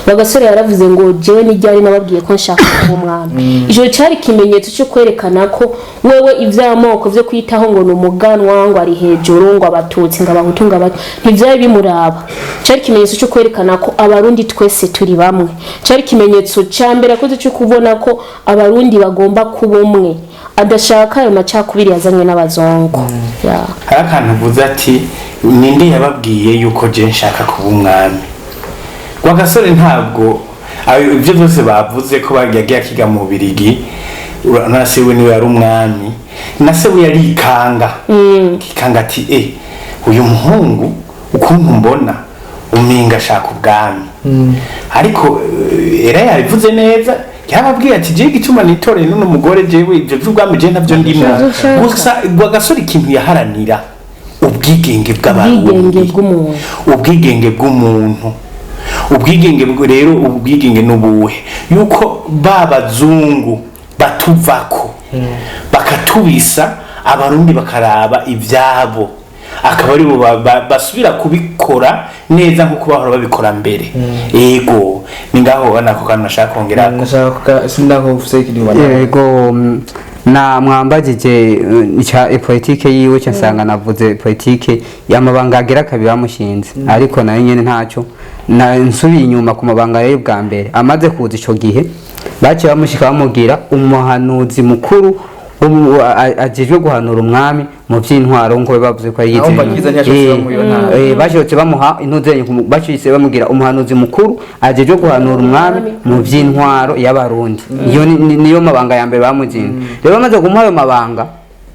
Rwagasore yaravuze ngo jewe n'iryari nababwiye ko nshaka kuba umwami? Icyo cyari ikimenyetso cyo kwerekana ko wewe iby'amoko byo kwitaho ngo ni umuganwa, ngo ari hejuru, ngo abatutsi, ngo abahutu, ngo abatwa, ntibyari bimuraba. Cyari ikimenyetso cyo kwerekana ko abarundi twese turi bamwe. Cyari ikimenyetso cya mbere akoze cyo kubona ko abarundi bagomba kuba umwe, adashaka ayo macakubiri yazanywe n'abazungu. Yeah. Hari akantu uvuze ati ninde yababwiye yuko je nshaka kuba umwami? Rwagasore ntabwo ibyo byose bavuze ko yagiye akiga mu Bubirigi, na se we niwe yari umwami, na se we yarikanga kikanga ati uyu muhungu ukuntu mbona umenga ashaka ubwami. Ariko era yabivuze neza, yarababwiye ati jewe igituma nitoreye n'uno mugore, jewe ibyo by'ubwami je ntabyo ndimo. Ntabyo. Gusa Rwagasore ikintu yaharanira, ubwigenge bw'abarundi. Ubwigenge bw'umuntu. Ubwigenge bw'umuntu. Ubwigenge rero ubwigenge n'ubuhe? Yuko ba bazungu batuvako bakatubisa, abarundi bakaraba ibyabo, akaba aribo basubira kubikora neza nk'uko bahora babikora mbere. Ego, ni ngaho nako kantu nashaka kongera. Nashaka kuka sindako ufise ikindi ubona. Yego, na mwambagije ica politike yiwe, cyo nsanga navuze politike y'amabanga agira kabiri bamushinze, ariko nayo nyene ntacyo na nsubiye inyuma ku mabanga ye bwa mbere amaze kuza. Ico gihe baciye bamushika bamugira umuhanuzi mukuru ajejwe guhanura umwami mu vy'intwaro, nkuko bavuze ko ari Aho Mbakiza ntiyashobotse bamuha iyo ntara. Bashobotse bamuha intuzenye, bashobotse bamugira umuhanuzi mukuru ajejwe guhanura umwami mu vy'intwaro y'abarundi. Iyo niyo mabanga ya mbere bamuzinze. Rero bamaze kumuha ayo mabanga,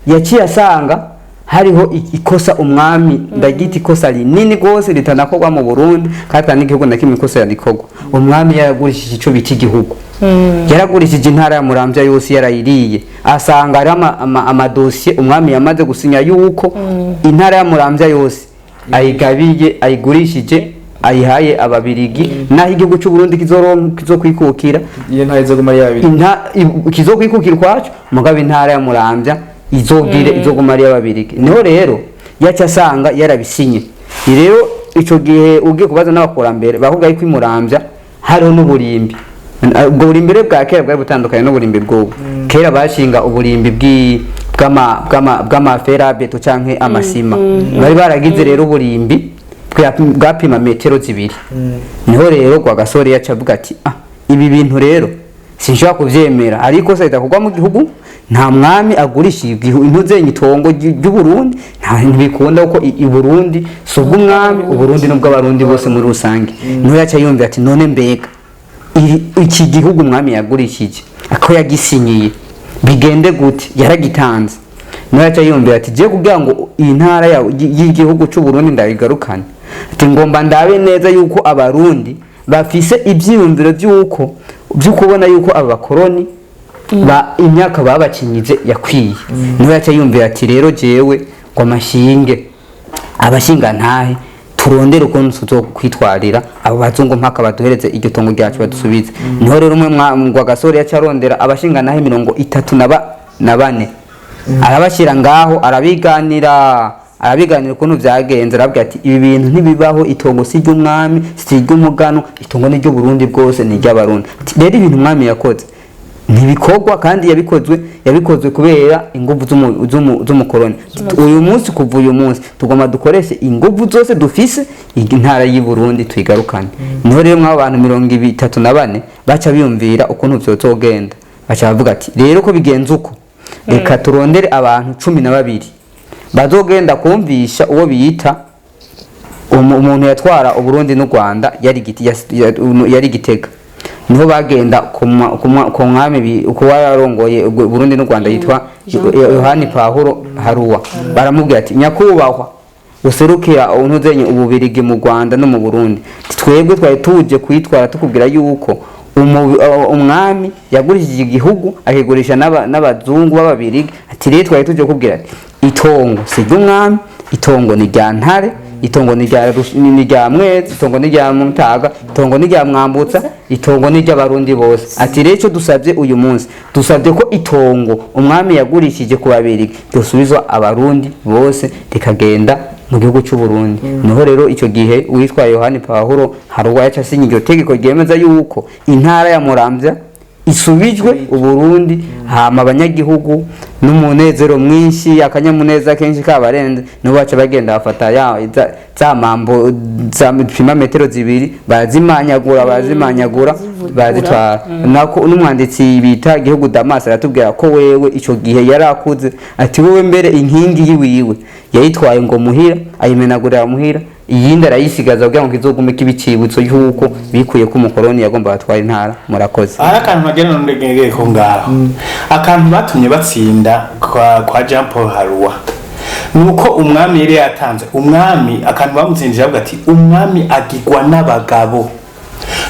yaciye asanga hariho ikosa umwami, ndagita ikosa rinini rwose ritanakorwa mu Burundi, kandi ata n'igihugu na kimwe ikosa yarikorwa. Umwami yaragurishije ico bita igihugu, yaragurishije intara ya Muramvya yose, yarayiriye. Asanga hariho amadosiye umwami yamaze gusinya yuko intara ya Muramvya yose ayigabiye, ayigurishije, ayihaye ababirigi, naho igihugu cy'u Burundi kizokwikukira. Iyo ntara izoguma ari yabiri. Kizokwikukira ukwaco, mugabo intara ya Muramvya izogire izoguma ari y'ababirigi. Niho rero yaca asanga yarabisinye. Rero ico gihe ugiye kubaza n'abakurambere bakubwira yuko i Muramvya hariho n'uburimbi. Ubwo burimbi rero bwa kera bwari butandukanye n'uburimbi bw'ubu. Kera bashinga uburimbi bw'amaferabeto canke amasima. Bari baragize rero uburimbi bwapima metero 2. Niho rero Rwagasore yaca avuga ati ah, ibi bintu rero sinshobora kuvyemera, ariko se kugwa mu gihugu, nta mwami agurisha intuzenye itongo ry'Uburundi, nta ntibikunda, kuko i Burundi si ubw'umwami, Uburundi n'ubw'abarundi bose muri rusange. Niho yaca yumvira ati none mbega iki gihugu umwami yagurishije ako yagisinyiye bigende gute, yaragitanze? Niho yaca yumvira ati je kugira ngo iyi ntara y'igihugu cy'u Burundi ndayigarukane, ati ngomba ndabe neza yuko abarundi bafise ivyiyumviro vy'uko byo kubona yuko aba bakoroni ba imyaka babakinyize yakwiye. Niho yaca yumvira ati rero jewe ngo amashinge abashinga ntahe, turondere ukuntu tuzokwitwarira abo bazungu mpaka baduhereze iryo tongo ryacu, badusubize. Niho rero umwe Rwagasore yaca arondera abashinga ntahe 34, arabashyira ngaho, arabiganira ukuntu vyagenze. Arabwira ati ibi bintu ntibibaho, itongo si iry'umwami, si iry'umugano, itongo ni iry'Uburundi bwose, ni iry'abarundi. Ati, rero ibintu umwami yakoze Ntibikorwa kandi yabikozwe kubera inguvu z'umukoroni. Uyu munsi, kuva uyu munsi, tugomba dukoreshe inguvu zose dufise, intara y'i Burundi tuyigarukane. Niho rero mw'abo bantu 34 baca biyumvira ukuntu vyozogenda, baca bavuga ati rero ko bigenze uko, reka turondere abantu 12 bazogenda kumvisha uwo biyita umuntu yatwara Uburundi n'u Rwanda, yari yari Gitega. Niho bagenda ku mwami kuba yarongoye Burundi n'u Rwanda yitwa Yohani Pawulo Haruwa. Baramubwira ati: "Nyakubahwa userukira untuzenye Ububirigi mu Rwanda no mu Burundi, twebwe twari tuje kwitwara tukubwira yuko umwami yagurishije igihugu, akigurisha n'abazungu b'Ababirigi." Ati rero twari tuje kubwira ati itongo si ry'umwami, itongo ni rya Ntare, itongo ni rya ni rya Mwezi, itongo ni rya Mutaga, itongo ni rya Mwambutsa, itongo ni ry'Abarundi bose. Ati rero icyo dusabye uyu munsi, dusabye ko itongo umwami yagurishije ku Babirigi ryosubizwa Abarundi bose, rikagenda mu gihugu cy'u Burundi. Niho rero icyo gihe uwitwa Yohani Pawulo Haruwa yaca asinya iryo tegeko ryemeza yuko intara ya Muramvya isubijwe Uburundi. Hama abanyagihugu n'umunezero mwinshi, akanyamuneza kenshi kabarenze, nibo baca bagenda bafata ya za mambo za pima metero 2, barazimanyagura, barazimanyagura, barazitwara. Nako n'umwanditsi bita Gihugu Damas aratubwira ko wewe ico gihe yari akuze, ati wewe mbere inkingi yiwiwe yayitwaye ngo muhira ayimenagurira muhira, iyindi arayisigaza kugira ngo kizogume kiba icibutso y'uko bikuye ko umukoroni yagomba batwara intara. Murakoze. Hari akantu bagenda nongeye ko ngaho, akantu batumye batsinda kwa Jean Paul Haruwa nuko umwami yari yatanze umwami, akantu bamutsinjije avuga ati umwami agigwa n'abagabo.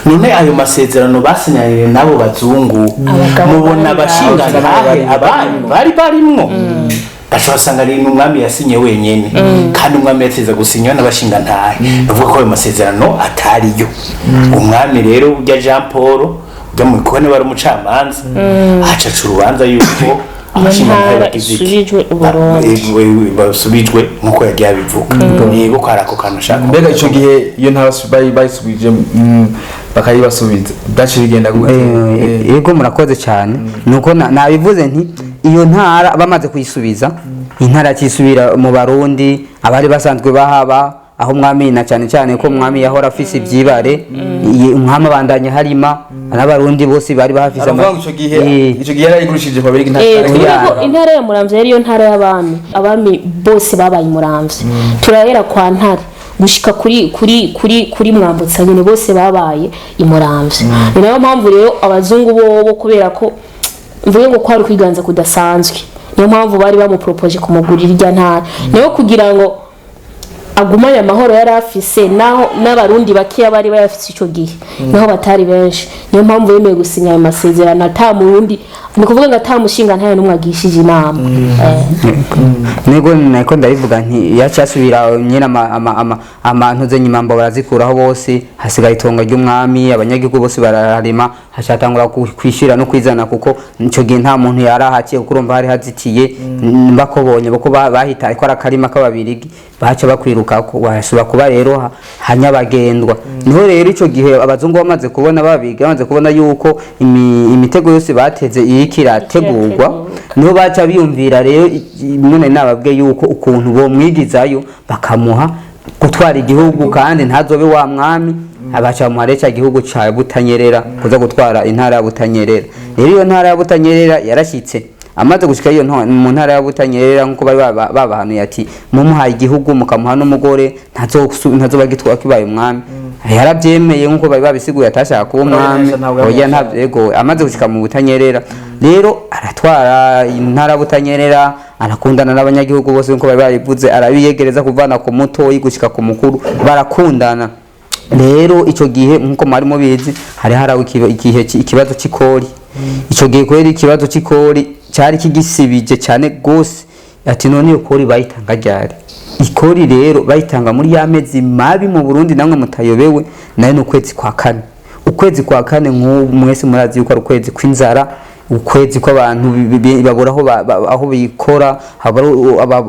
None ayo masezerano basinyanye n'abo bazungu, Abagabo mubona bari abashingantahe ngaho. abandi bari barimwo, baca basanga ari umwami yasinye wenyene, kandi umwami yateza gusinywa n'abashingantahe. Bavuga ko ayo masezerano atariyo. Umwami rero ujya Jean Paul ujya mu bikoni wari umucamanza, aca aca urubanza yuko abashingantahe ntara bagize iki? isubijwe Uburundi. Basubijwe nk'uko yagiye abivuga. Yego, ko hari ako kantu ashaka. Mbega icyo gihe iyo ntara bayisubije, bakayibasubiza, byaciye bigenda gute? Yego, murakoze cyane. Nuko nabivuze nti iyo ntara bamaze kuyisubiza, intara kisubira mu Barundi abari basanzwe bahaba, aho umwami, na cyane cyane ko umwami yahora afise ivyibare, umwami abandanya harima n'Abarundi bose bari bahafise. Aravuga ngo ico gihe ico gihe yarayigurishije kwa Babirigi, nta Tuvuge ko intara ya Muramvya yariyo ntara y'abami. Abami bose babaye i Muramvya, turahera kwa Ntare gushika kuri Mwambutsa nyine, bose babaye i Muramvya. Ni nayo mpamvu rero abazungu bobo, kubera ko mvuge ngo kwari kwiganza kudasanzwe, niyo mpamvu bari bamupropoje kumugurira irya ntara, nayo kugira ngo agumane amahoro yari afise, naho n'Abarundi bakeya bari bayafise ico gihe, naho batari benshi. Niyo mpamvu yemeye gusinya ayo masezerano ata murundi, ni ukuvuga ngo ata mushinga ntayo n'umwe agishije inama. Nego nako ndabivuga nti yaca asubira nyine amantu ze nyuma mbo barazikuraho bose, hasigaye itongo ry'umwami, abanyagihugu bose bararima, hacatangura kwishira no kwizana, kuko ico gihe nta muntu yarahaciye, kuko urumva hari hazitiye. Bakobonye bako bahita ariko ari akarima k'Ababirigi, baca bakwirukako, wasubira kuba rero hanyabagendwa. Niho rero ico gihe abazungu bamaze kubona, babiga bamaze kubona yuko imitego yose bateze iriko irategurwa, niho baca biyumvira rero mwene nababwiye yuko ukuntu bomwigizayo bakamuha gutwara igihugu kandi ntazobe wa mwami, abaca bamuha rero ca gihugu ca Butanyerera, kuza gutwara intara ya Butanyerera. Rero iyo ntara ya Butanyerera yarashyitse, amaze gushika iyo mu ntara ya Butanyerera, nkuko bari babahanuye ati mumuhaye igihugu mukamuha n'umugore ntazoba gitwa kibaye umwami. Yarabyemeye nkuko bari babisiguye, atashaka kuba umwami. Ntabwo Oya, yamushaka. ntabyo. Yego, amaze gushika mu Butanyerera rero aratwara intara ya Butanyerera, arakundana n'abanyagihugu bose nkuko bari babivuze, arabiyegereza kuvana ku mutoyi gushika ku mukuru, barakundana. Rero ico gihe, nkuko mwari mubizi, hari harawe igihe ikibazo c'ikori. Ico gihe kweri ikibazo c'ikori cyari kigisibije cyane gose. Ati none iyo kori bayitanga ryari? Ikori rero bayitanga muri ya mezi mabi mu Burundi, namwe mutayobewe nayo, ni ukwezi kwa kane. Ukwezi kwa kane nk'ubu mwese murazi yuko ari ukwezi kw'inzara. Ukwezi kw'abantu babura aho aho bikora,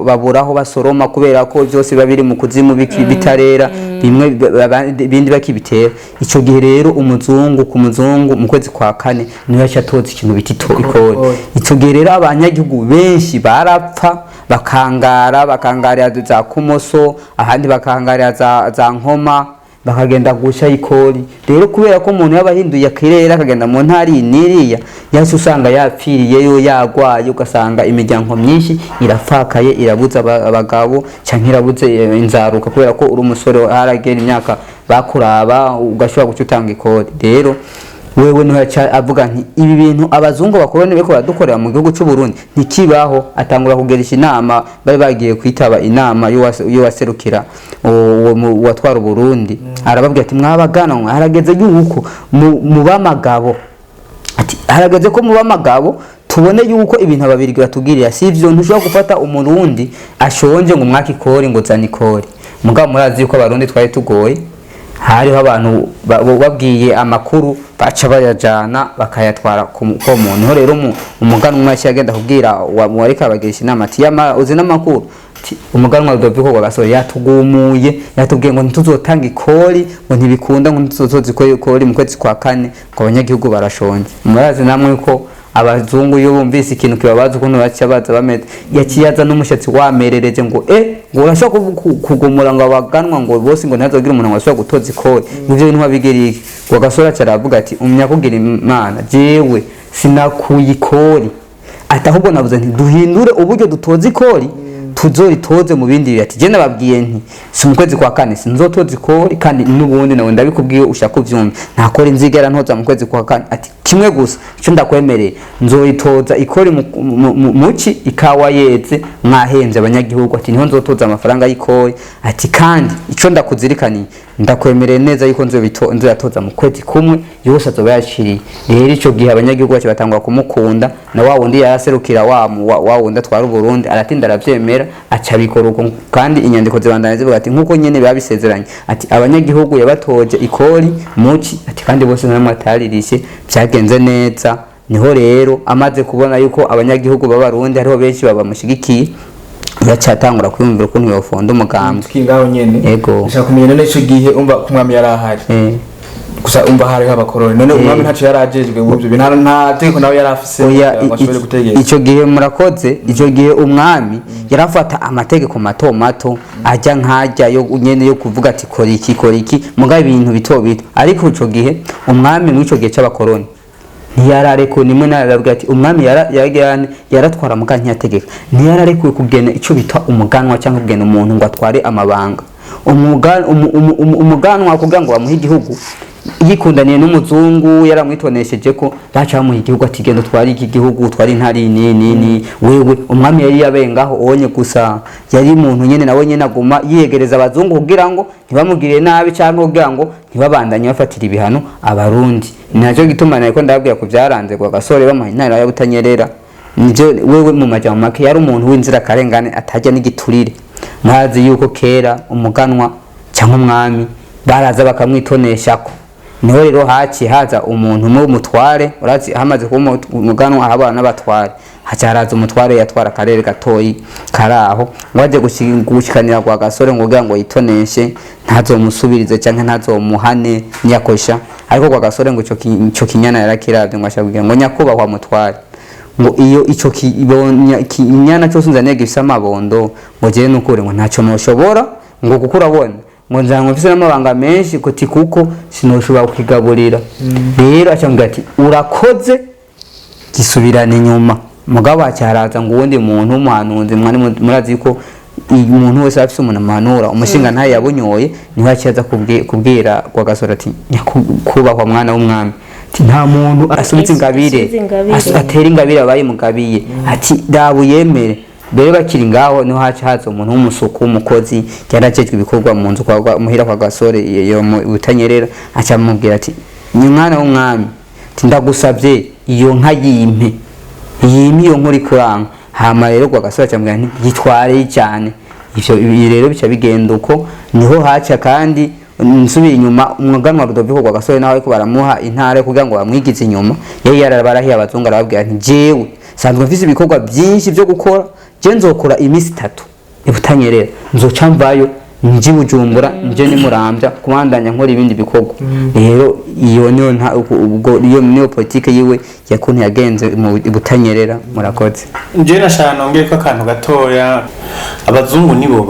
babura aho basoroma, kubera ko byose biba biri mu kuzimu bitarera bimwe, ibindi bakibitera. Ico gihe rero umuzungu ku muzungu mu kwezi kwa kane niwe yaca atoza ikintu bita ikori. Ico gihe rero abanyagihugu benshi barapfa, bakangara, bakangarira za Kumoso, ahandi bakangarira za Nkoma, bakagenda gusha ikori. Rero kubera ko umuntu yaba ahinduye akirere akagenda mu ntara iyi n'iriya, yacu usanga yapfiriyeyo, yagwaye, ugasanga imiryango myinshi irafakaye, irabuze abagabo canke irabuze inzaruka, kubera ko uri umusore haragera imyaka bakuraba ugashobora guca utanga ikori. Rero wewe niho yaca avuga nti ibi bintu abazungu bakoroni bariko baradukorera mu gihugu c'u Burundi ntikibaho. Atangura kugerisha inama, bari bagiye kwitaba inama y'uwaserukira uwo uwatwara Uburundi. Arababwira ati mwabagana, harageze yuko muba amagabo, ati harageze ko muba amagabo, tubone yuko ibintu ababirigi batugirira sivyo. Ntushobora gufata umurundi ashonje ngo umwake ikori, ngo zana ikori. Mugabo murazi yuko abarundi twari tugoye, hariho abantu babwiye amakuru baca bayajana bakayatwara ku muntu. Niho rero umuganwa yaciye agenda kubwira wariko abagirisha inama ati yama uzi n'amakuru. Ati, umuganwa Rudoviko Rwagasore yatugumuye, yatubwiye ngo ntituzotanga ikori, ngo ntibikunda, ngo ntituzotoza ikori mu kwezi kwa kane, ngo abanyagihugu barashonje. Murazi namwe ko abazungu iyo bumvise ikintu kibabaza ukuntu baca baza bameze. Yaciye aza n'umushatsi wamerereje ngo ngo urashobora kugumura ngo abaganwa ngo bose ngo ntihazogira umuntu ngo ashobora gutoza ikori, ivyo bintu wabigiriye iki? Ngo Gasore aca aravuga ati umenya kugira imana, jewe sinakuye ikori, ati ahubwo navuze nti duhindure uburyo dutoza ikori, tuzoritoze mu bindi bihe. Ati je nababwiye nti si mu kwezi kwa kane sinzotoza ikori, kandi n'ubundi nawe ndabikubwiye ushaka uvyumve, nta kori nzigera ntoza mu kwezi kwa kane. Ati kimwe gusa icyo ndakwemereye, nzoyitoza ikori muci ikawa yeze mwahenze abanyagihugu, ati niho nzotoza amafaranga y'ikori. Ati kandi ico ndakuzirikaniye, ndakwemereye neza yuko nzoyatoza mu kwezi kumwe yose azoba yashiriye. Rero ico gihe abanyagihugu bace batangwa kumukunda, na wa wundi yaraserukira wa wundi atwara Uburundi aratinda aravyemera, aca abikora uko. Kandi inyandiko zibandanya zivuga ati nkuko nyene biba bisezeranye, ati abanyagihugu yabatoje ikori muci, ati kandi bose namwe ataririshe, byagenze neza. Niho rero amaze kubona yuko abanyagihugu b'abarundi hariho benshi babamushigikiye, yaca atangura kwiyumvira ukuntu yofonda umugambi. Tukiri ngaho nyene, Ego. ndashaka kumenya none ico gihe umva ko umwami yari ahari, gusa umva hariho abakoroni, none umwami ntaco yari ajejwe muri ivyo bintu, nta tegeko nawe yari afise Oya, kugira ngo ashobore gutegeka? Ico gihe murakoze, ico gihe umwami yarafata amategeko mato mato ajya nkajya yo nyene yo kuvuga ati kora iki, kora iki, mugabo ibintu bito bito. Ariko ico gihe umwami muri ico gihe c'abakoroni ntiyararekuwe nimwe narabwira ati umwami yaratwara muga ntiyategeka, ntiyararekuwe kugena ico bita umuganwa cyangwa kugena umuntu ngo atware amabanga. Umuganwa kugira ngo bamuhe igihugu yikundaniye n'umuzungu yaramwitonesheje ko baca bamuha igihugu, ati genda utware iki gihugu, utware intara iyi ni ni ni wewe. Umwami yari yabengaho onye gusa, yari umuntu nyene nawe nyene aguma yiyegereza abazungu kugira ngo ntibamugirire nabi cyangwa kugira ngo ntibabandanye bafatira ibihano abarundi. Ni nacyo gituma nariko ndababwira ku byaranze kwa Gasore bamuha intara ya Butanyerera. Nivyo wewe mu majambo make yari umuntu w'inzirakarengane atajya n'igiturire. Murazi yuko kera umuganwa cyangwa umwami baraza bakamwitoneshako. Niho rero haciye haza umuntu umwe w'umutware, urazi hamaze kuba umuganwa ahabana n'abatware, haca haraza umutware yatwara akarere gatoyi karaho, ngo aje gushikanira kwa Gasore ngo kugira ngo yitoneshe ntazomusubirize canke ntazomuhane ntiyakosha. Ariko kwa Gasore ngo ico kinyana yarakiravye, ngo ashaka kugira ngo nyakubahwa mutware, ngo iyo ico kinyana cyose nzaniye gifise amabondo, ngo jewe nukuri ngo ntacyo noshobora, ngo kuko urabona ngo nzango mfise n'amabanga menshi kuti kuko sinoshobora kukigaburira. Rero aca ambwira ati urakoze, gisubirana inyuma. Mugabo aca haraza ngo uwundi muntu w'umuhanuzi, mwari murazi yuko umuntu wese afise umuntu amuhanura, umushinga ntayo yabunyoye, niho yaciye aza kubwira Rwagasore ati nyakubahwa mwana w'umwami, ati nta muntu asubiza ingabire, Asubiza ingabire. Atera ingabire abayimugabiye, ati daba uyemere. Mbere bakiri ngaho niho haca haza umuntu w'umusuku w'umukozi yarajejwe ibikorwa mu nzu muhira kwa Gasore iyo mu Butanyerera, aca amubwira ati ni mwana w'umwami, ati ndagusabye iyo nka yimpe, yimpe iyo nkuri kuranga. Hama rero Rwagasore aca amubwira nti yitware cyane. Ivyo ibi rero bica bigenda uko. Niho haca kandi Nsubiye inyuma, umuganwa Rudoviko Rwagasore nawe ariko baramuha intara kugira ngo bamwigize inyuma, yari yarabarahiye abazungu, arababwira nti jewe sanzwe mfise ibikorwa byinshi byo gukora, je nzokora iminsi 3 ibutanyerera, nzoca mvayo nje Bujumbura, nje ni Muramvya kubandanya nkora ibindi bikorwa. Rero iyo niyo ubwo iyo niyo politike yiwe yakuntu yagenze mu Butanyerera. Murakoze. Njye nashaka nongere ko akantu gatoya. Abazungu nibo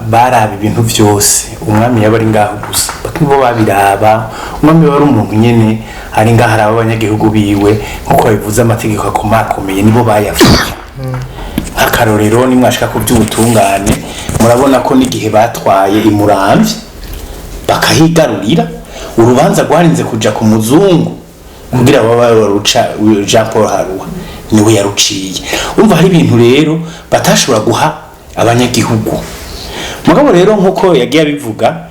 baraba ibintu byose, umwami yaba ari ngaho gusa, nibo babiraba. Umwami wari umuntu nyene ari ngaho araba abanyagihugu biwe, nkuko babivuze amategeko akomakomeye nibo bayafata. Nk'akarorero, nimwashaka ku by'ubutungane, murabona ko n'igihe batwaye imuramvya bakahigarurira, urubanza rwarinze kuja ku muzungu kugira babe baruca. Jean Paul Haruwa niwe yaruciye. Umva, hari ibintu rero batashobora guha abanyagihugu. Mugabo rero nkuko yagiye abivuga,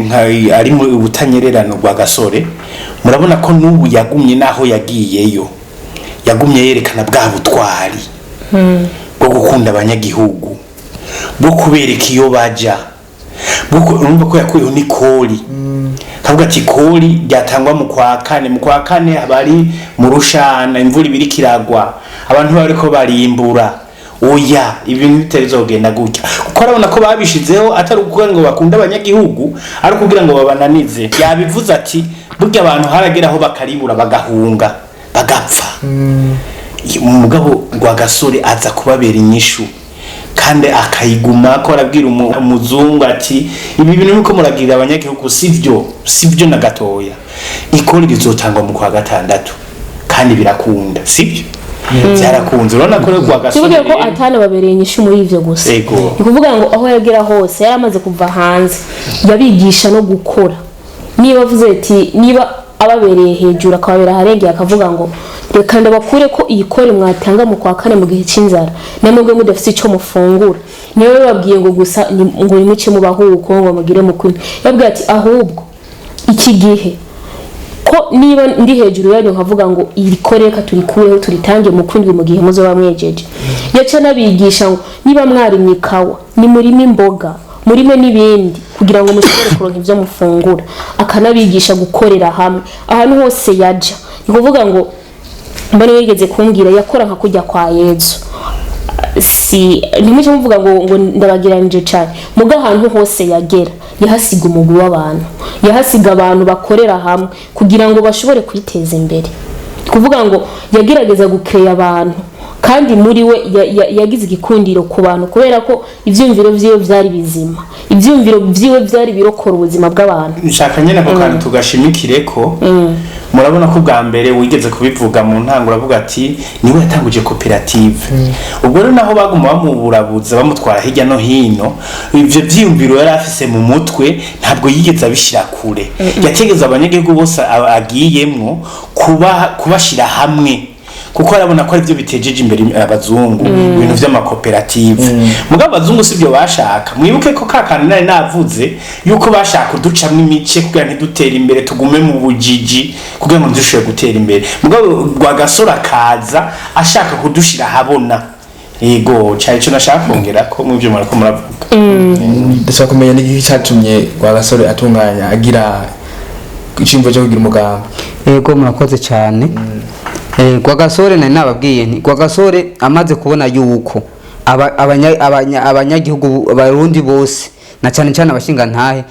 nka ari mu Butanyererano rwa Gasore, murabona ko n'ubu yagumye naho yagiyeyo, yagumye yerekana bwa butwari bwo gukunda abanyagihugu, bwo kubereka iyo baja, urumva ko yakuyeho n'ikori, kavuga ati kori ryatangwa mu kwa kane. Mu kwa kane haba ari mu rushana, imvura ibiri kiragwa, abantu bariko barimbura. Oya, ibintu bitazogenda gutya, kuko arabona ko babishizeho atari ukugira ngo bakunde abanyagihugu, ari ukugira ngo babananize. Yabivuze ati burya abantu haragera aho bakaribura, bagahunga, bagapfa. Umugabo Rwagasore aza kubabera inyishu kandi akayiguma ko arabwira umuzungu ati ibi bintu nuko muragirira abanyagihugu sivyo, sivyo na gatoya. Ikori rizotangwa mu kwa gatandatu kandi birakunda, sivyo? Byarakunze. Urabona ko rero Rwagasore tuvuge ko rero- atanababereye inyishu muri ivyo gusa. Ego. Ni kuvuga ngo aho yagera hose yari amaze kuva hanze, yabigisha no gukora. Niba avuze ati niba ababereye hejuru akababera aharengeye, akavuga ngo reka ndabakure ko iyi kori mwatanga mu kwa kane mu gihe cy'inzara, namwe mudafite icyo mufungura. Niwe bababwiye ngo gusa ngo nimuce mubahuko ngo mugire mukuru, yabwiye ati ahubwo iki gihe ko niba ndi hejuru yanyu nkavuga ngo iri kore reka turikureho turitange mu kwindwi mu gihe muzoba mwejeje. Yaca anabigisha ngo niba mwarimye ikawa nimurime imboga, murime n'ibindi kugira ngo mushobore kuronka ibyo mufungura. Akanabigisha gukorera hamwe ahantu hose yaja. Ni kuvuga ngo mbona wigeze kumbwira yakora nka kujya kwa Yezu, si ntimuce muvuga ngo ndabagiranije cyane, muga ahantu hose yagera yahasiga umugwi w'abantu, yahasiga abantu bakorera hamwe kugira ngo bashobore kwiteza imbere. Kuvuga ngo yagerageza gukeya abantu, kandi muri we yagize igikundiro ku bantu kubera ko ivyumviro vyiwe vyari bizima, ivyumviro vyiwe vyari birokora ubuzima bw'abantu. Nshaka nyene ako kantu tugashimikire ko murabona ko bwa mbere wigeze kubivuga mu ntango, uravuga ati niwe yatanguje koperative. Ubwo rero naho baguma bamuburabuza bamutwara hirya no hino, ivyo vyiyumviro yari afise mu mutwe ntabwo yigeze abishira kure. Yategeza abanyagihugu bose agiyemwo kubashira hamwe, kuko arabona ko arivyo bitejeje imbere abazungu, ibintu vy'amakoperative. Mugabo abazungu sivyo bashaka. Mwibuke ko ka kantu nari navuze yuko bashaka kuducamwo imice kugira ntidutere imbere, tugume mu bujiji kugira ngo ntidushobore gutera imbere. Mugabo Rwagasore akaza ashaka kudushira ahabona. Yego, cari ico nashaka kongera ko mu vyo mwariko muravuga. Ndashaka kumenya n'igiki cyatumye Rwagasore atunganya agira iciyumviro cyo kugira umugambi. Yego, murakoze cyane. Rwagasore nari nababwiye nti Rwagasore amaze kubona yuko abanyagihugu abarundi bose na cyane cyane abashingantahe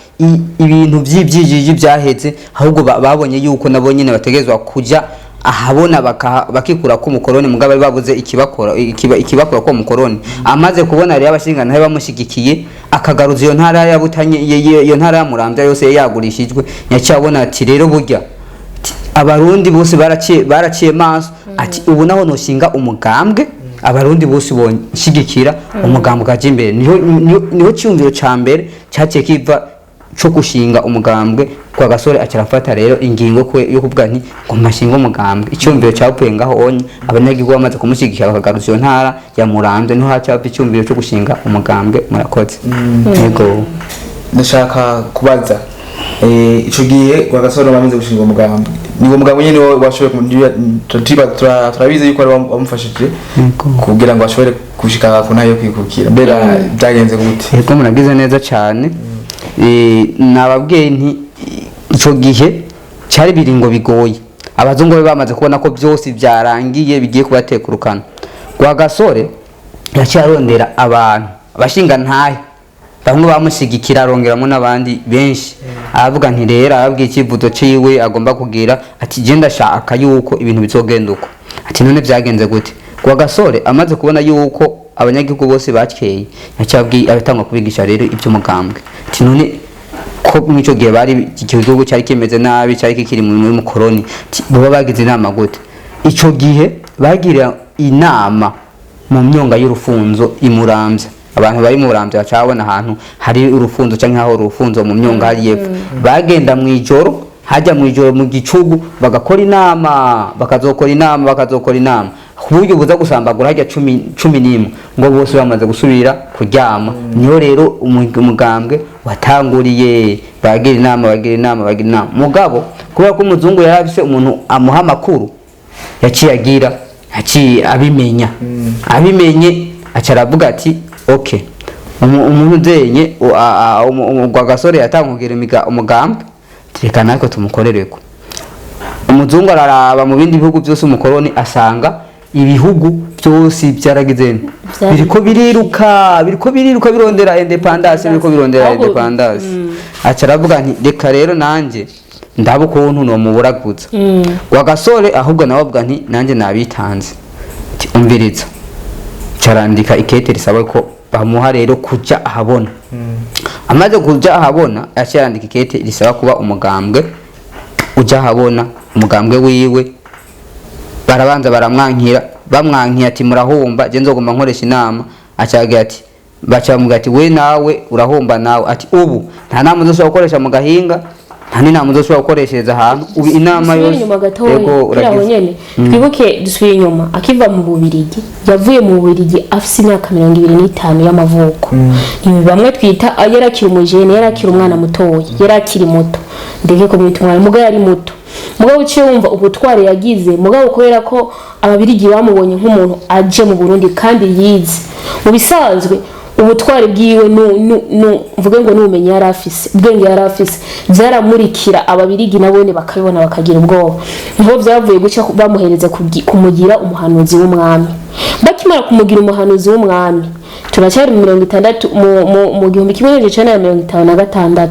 ibintu by'ibyijiji byaheze, ahubwo babonye yuko nabo nyene bategerezwa kuja ahabona bakikura ko umukoroni, mugabo bari babuze ikibakora ikibakora ko umukoroni. Amaze kubona rero abashingantahe bamushigikiye, akagaruza iyo ntara ya Butanye, iyo ntara ya Muramvya yose yagurishijwe, yaciye ati rero burya abarundi bose baraciye maso, ati ubu naho noshinga umugambwe abarundi bose bonshigikira, umugambwe ukaja imbere. Niho cyumviro ca mbere cyaciye kiva co gushinga umugambwe. Kwa Gasore acarafata rero ingingo yo kuvuga nti ngo mashinga umugambwe. Icyumviro cyapfuye ngaho onye abanyagihugu bamaze kumushyigikira bakagaruza iyo ntara ya Muramvya, niho hacapa icyumviro cyo gushinga umugambwe. Murakoze. Yego. Ndashaka kubaza, ico gihe Rwagasore bamaze gushinga umugambi, ni uwo mugambi nyene washoboye turabizi yuko ari wamufashije kugira ngo ashobore gushika ku ntara yo kwikukira. Mbega byagenze gute? Yego, muragize neza cyane. Nababwiye nti ico gihe cari biringo bigoye, abazungu bari bamaze kubona ko byose byarangiye, bigiye kubatekurukana. Rwagasore yaciye arondera abantu abashinga ntahe bamwe bamushigikira, arongeramo n'abandi benshi. Aravuga nti rero, arababwira icyivuzo ciwe agomba kugira, ati je ndashaka yuko ibintu bizogenda uko. Ati none byagenze gute? Rwagasore amaze kubona yuko abanyagihugu bose bakeye, yaciye abatangwa kubigisha rero iby'umugambwe. Ati none ko mw'ico gihe bari igihugu cyari kimeze nabi, cyari kikiri mu mukoroni, boba bagize inama gute? Ico gihe bagira inama mu myonga y'urufunzo imuramvya. Abantu bari muramvya baca babona ahantu hari urufunzo canke aho urufunzo mu myonga hari yepfo. Bagenda mw'ijoro, hajya mw'ijoro mu gicugu, bagakora inama, bakazokora inama, bakazokora inama ku buryo buza gusambagura hajya 11, ngo bose bamaze gusubira kuryama. Niho rero umugambwe watanguriye. Bagira inama, bagira inama, bagira inama. Mugabo kubera ko umuzungu yari afise umuntu amuha amakuru, yaciye agira, yaciye abimenya. Abimenye aca aravuga ati okay, umuntu uzenye Rwagasore yatangugira umugambwe, reka natwe tumukorereko. Umuzungu araraba mu bindi bihugu byose, umukoroni asanga ibihugu byose byaragize biriko biriruka, biriko biriruka birondera indépendance, biriko birondera indépendance. Aca aravuga nti reka rero nanje ndaba ukuntu nomuburaguza Rwagasore. Ahubwo nawe avuga nti nanjye nabitanze. Ati umviriza, carandika ikete risaba ko bamuha rero kuja ahabona. Amaze kuja ahabona, yaciye yandika ikete risaba kuba umugambwe uja ahabona, umugambwe wiwe. Barabanza baramwankira. Bamwankiye ati murahomba, je nzogomba nkoresha inama. Acagira ati, baca bamubwira ati we nawe urahomba nawe. Ati ubu nta nama uzoshobora gukoresha mu gahinga, nta n'inama uzoshobora gukoreshereza ahantu ubu inama Dusubire yose. inyuma gatoya. Yego, kuri aho uragize. nyene twibuke, dusubire inyuma. Akiva mu Bubirigi, yavuye mu Bubirigi afise imyaka 25 y'amavuko. Ni bamwe twita yari akiri umujene, yari akiri umwana mutoya, yari akiri muto, ndeke kumwita umwana, mugabo yari muto. Mugabo uciye wumva ubutwari yagize. Mugabo kubera ko Ababirigi bamubonye nk'umuntu aje mu Burundi kandi yize, mu bisanzwe ubutwari bwiwe mvuge ngo n'ubumenyi yari afise, ubwenge yari afise, byaramurikira Ababirigi, nabone bakabibona bakagira ubwoba. Niho byavuye guca bamuhereza kumugira umuhanuzi w'umwami. Bakimara kumugira umuhanuzi w'umwami, turacyari mu 60, mu 1956.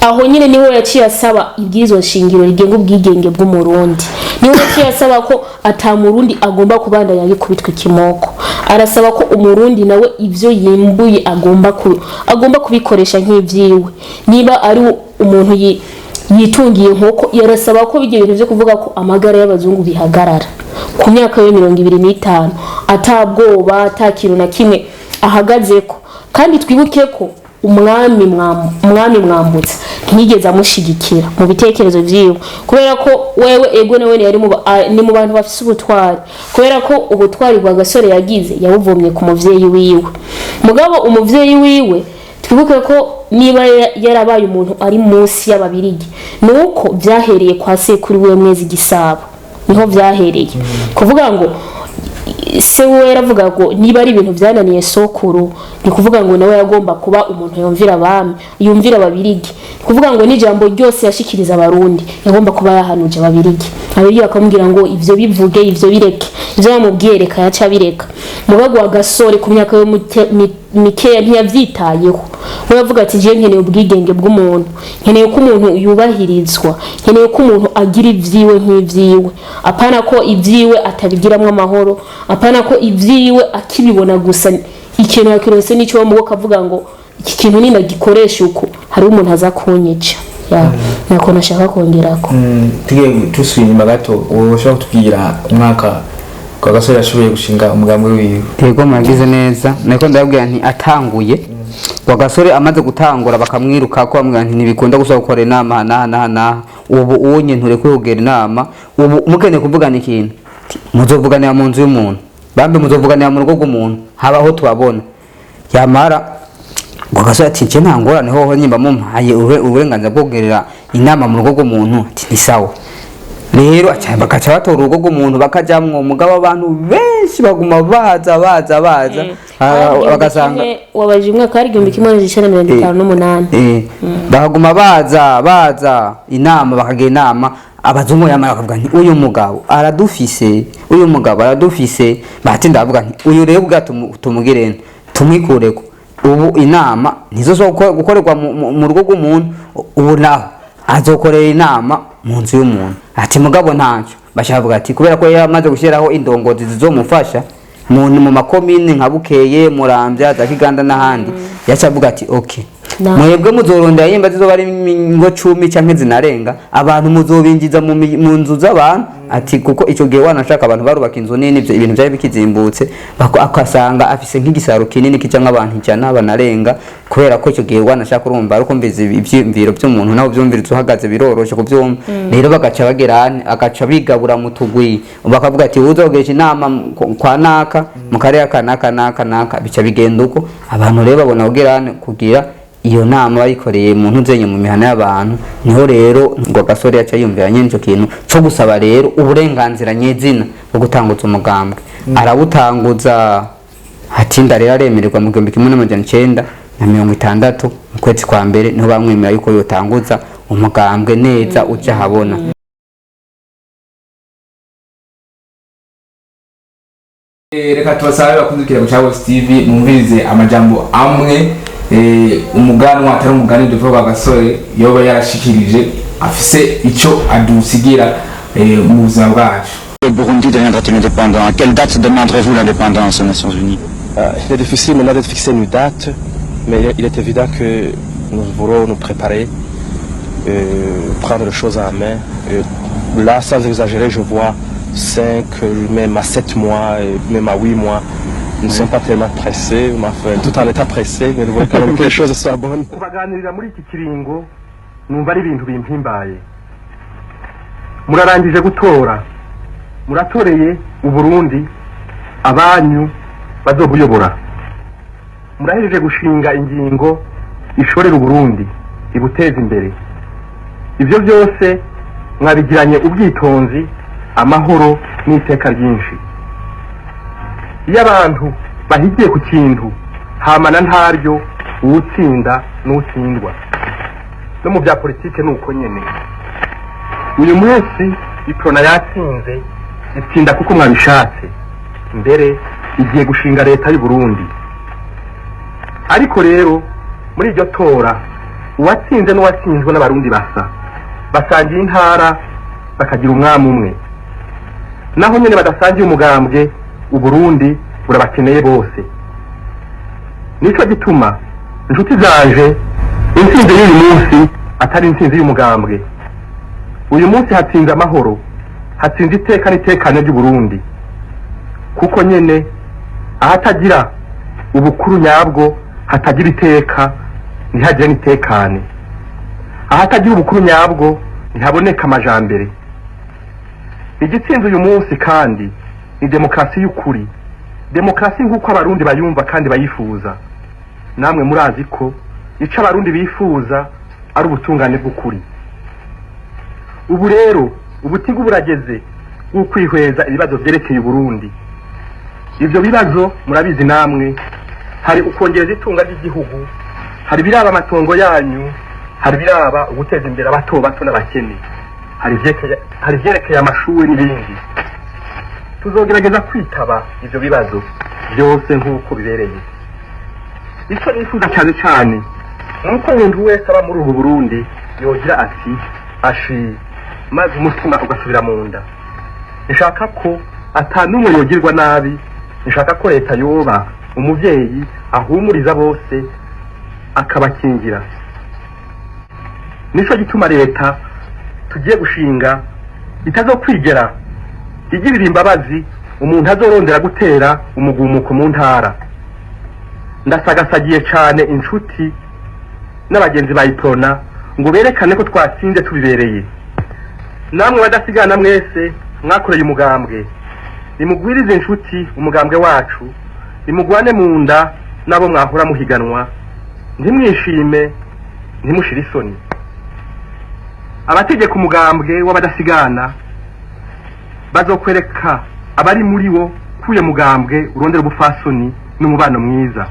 Aho nyine niho yaciye asaba ibwirizwa nshingiro rigenga ubwigenge bw'Umurundi. Niho yaciye asaba ko ata Murundi agomba kubandanya yikubitwa ikimoko. Arasaba ko Umurundi nawe ivyo yimbuye agomba kubikoresha nk'ivyiwe. Niba ari umuntu yitungiye inkoko, yarasaba ko bijya bintu vyo kuvuga ko amagara y'abazungu bihagarara. Ku myaka yo 25, atabwoba, ata kintu na kimwe ahagazeko. Kandi twibuke ko umwami Mwambutsa ntiyigeze amushigikira mu bitekerezo vyiwe, kubera ko wewe ego nawe yari ni mu bantu bafise ubutwari, kubera ko ubutwari bwa Gasore yagize yabuvomye ku muvyeyi wiwe. Mugabo umuvyeyi wiwe, twibuke ko niba yarabaye umuntu ari munsi y'Ababirigi, nuko vyahereye kwa sekuru wiwe Mwezi Gisabo. Niho vyahereye. Kuvuga ngo se we yaravuga ngo niba ari ibintu byananiye sokuru, ni kuvuga ngo nawe yagomba kuba umuntu yumvira abami, yumvira Ababirigi. Ni kuvuga ngo n'ijambo ryose yashikiriza Abarundi yagomba kuba yahanuje Ababirigi. Ababirigi bakamubwira ngo ivyo bivuge, ivyo bireke. Ivyo bamubwiye reka, yaca bireka. Mugabo wa Gasore ku myaka yo mikeya ntiyavyitayeho. We yavuga ati jewe nkeneye ubwigenge bw'umuntu, nkeneye ko umuntu yubahirizwa, nkeneye ko umuntu agira ivyiwe nk'ivyiwe, apana ko ivyiwe atabigiramwo amahoro, apana ko ivyiwe akibibona gusa ikintu yakirose n'icyo mugo kavuga ngo iki kintu ninagikoresha uko hari umuntu aza kunyica. Ya, nako nashaka kongerako. Tugiye dusubiye inyuma gato, wowe ushobora kutubwira umwaka kwa Gasore yashoboye gushinga umugambi wiwe? Yego, muragize neza. Niko ndababwira nti atanguye, Gasore amaze gutangura bakamwiruka ko bamubwira nti ntibikunda gusa gukora inama aha n'aha n'aha n'aha. Ubu unye ntureke kugera inama. Ubu mukeneye kuvugana ikintu, muzovuganira mu nzu y'umuntu, bambe muzovuganira mu rugo rw'umuntu, habaho tubabona. Yamara Gasore ati nje nta ngorane, hoho nyimba mumpaye uburenganzira bwo kugerera inama mu rugo rw'umuntu, ati ni sawa. Rero bakaca batora urugo rw'umuntu bakajamwo, mugabo abantu benshi baguma baza baza baza, bagasanga wabaje umwaka wari 1958. Bakaguma baza baza inama, bakagira inama. Abazungu yamara bakavuga nti uyu mugabo aradufise, uyu mugabo aradufise. Batinda bavuga nti uyu rero ubwa tumugire nte? Tumwikureko. Ubu inama ntizosubira gukorerwa mu rugo rw'umuntu, ubu naho azokorera inama mu nzu y'umuntu. Ati mugabo ntacyo bashaka bavuga ati kubera ko yari amaze gushyiraho indongozi zizomufasha mu makomine nka Bukeye, Muramvya, za Kiganda n'ahandi, yaca avuga ati okay, mwebwe muzorondera yimba zizoba ari ingo 10 canke zinarenga, abantu muzobinjiza mu nzu z'abantu. Ati kuko ico gihe wanashaka abantu barubaka inzu nini, ivyo ibintu byari bikizimbutse, akasanga afise nk'igisaro kinini kijamwo abantu 100 banarenga, kubera ko ico gihe wanashaka urumva ari kumviza ivyiyumviro by'umuntu, naho vyumviriza uhagaze biroroshe kuvyumva. Rero bagaca bagera agaca bigabura mu tugwi, bakavuga ati uzogesha inama kwa naka mu karere ka naka naka naka, bica bigenda uko. Abantu rero babona kugira kugira iyo nama bayikoreye mu ntuzenye mu mihana y'abantu. Niho rero ngo Gasore yaca yumvira nyene ico kintu co gusaba rero uburenganzira nyezina bwo gutanguza umugambwe, arawutanguza. Atinda rero aremererwa mu 1960 mu kwezi kwa mbere, niho bamwemera yuko yotanguza umugambwe neza uja habona. Reka tubasabe bakunze ku Cabo TV mwumvirize amajambo amwe umuganwa atari umugani duvuga Gasore yoba yarashikirije afise ico adusigira mu buzima bwacu. Le Burundi deviendra-t-il indépendant? À quelle date demanderez-vous l'indépendance aux Nations Unies? Il est difficile maintenant de fixer une date, mais il est évident que nous voulons nous préparer, prendre les choses en main. Là, sans exagérer, je vois 5, même à 7 mois, même à 8 mois. Nous ne sommes pas tellement pressés, mais enfin, tout en étant pressés, mais nous voulons quand même que les choses soient bonnes. Kubaganirira muri iki kiringo numva ari ibintu bimpimbaye. Murarangije gutora, muratoreye Uburundi abanyu bazobuyobora, murahejeje gushinga ingingo ishorera Uburundi ibuteza imbere. Ibyo byose mwabigiranye ubwitonzi, amahoro n'iteka ryinshi. Iyo abantu bahigiye ku kintu hamana ntaryo uwutsinda n'utsindwa. No mu bya politike ni uko nyene. Uyu munsi Iprona yatsinze, itsinda kuko mwabishatse, mbere igiye gushinga leta y'u Burundi. Ariko rero muri iryo tora uwatsinze n'uwatsinzwe n'abarundi basa, basangiye intara bakagira umwami umwe. Naho nyene badasangiye umugambwe, Uburundi burabakeneye bose. Nico gituma inshuti zanje intsinzi y'uyu munsi atari intsinzi y'umugambwe. Uyu munsi hatsinze amahoro, hatsinze iteka n'itekane ry'u Burundi. Kuko nyene ahatagira ubukuru nyabwo hatagira iteka, ntihagire n'itekane. Ahatagira ubukuru nyabwo ntihaboneka amajambere. Igitsinze uyu munsi kandi ni demokarasi y'ukuri, demokarasi nk'uko abarundi bayumva kandi bayifuza. Namwe murazi ko ico abarundi bifuza ari ubutungane bw'ukuri. Ubu rero ubutigu burageze bw'ukwihweza ibibazo vyerekeye Uburundi. Ivyo bibazo murabizi namwe, hari ukongereza itunga ry'igihugu, hari biraba amatongo yanyu, hari biraba uguteza imbere abato bato n'abakene, hari ivyerekeye amashuri n'ibindi. Tuzogerageza kwitaba ivyo bibazo byose nk'uko bibereye. Ico nifuza cyane cyane nuko umuntu wese aba muri ubu Burundi yogira ati ashi, maze umutima ugasubira mu nda. Nshaka ko ata n'umwe yogirwa nabi, nshaka ko leta yoba umuvyeyi ahumuriza bose akabakingira. Nico gituma leta tugiye gushinga itazokwigera igirira imbabazi umuntu azorondera gutera umugumuko mu ntara. Ndasagasagiye cane inshuti n'abagenzi ba Iprona ngo berekane ko twatsinze tubibereye. Namwe badasigana mwese mwakoreye umugambwe, nimugwirize inshuti umugambwe wacu, nimugwane mu nda nabo mwahora muhiganwa, ntimwishime ntimushire isoni. Abategeka umugambwe w'abadasigana Bazokwereka abari muri wo kuye mugambwe urondera ubufasoni n'umubano mwiza.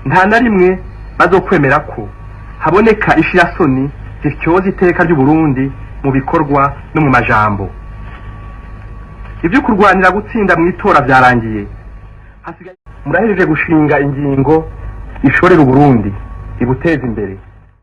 Nta na rimwe bazokwemera ko haboneka ishirasoni zityoza iteka ry'Uburundi mu bikorwa no mu majambo. Ibyo kurwanira gutsinda mu itora byarangiye. Hasigaye murahejeje gushinga ingingo ishorera Uburundi ibuteza imbere.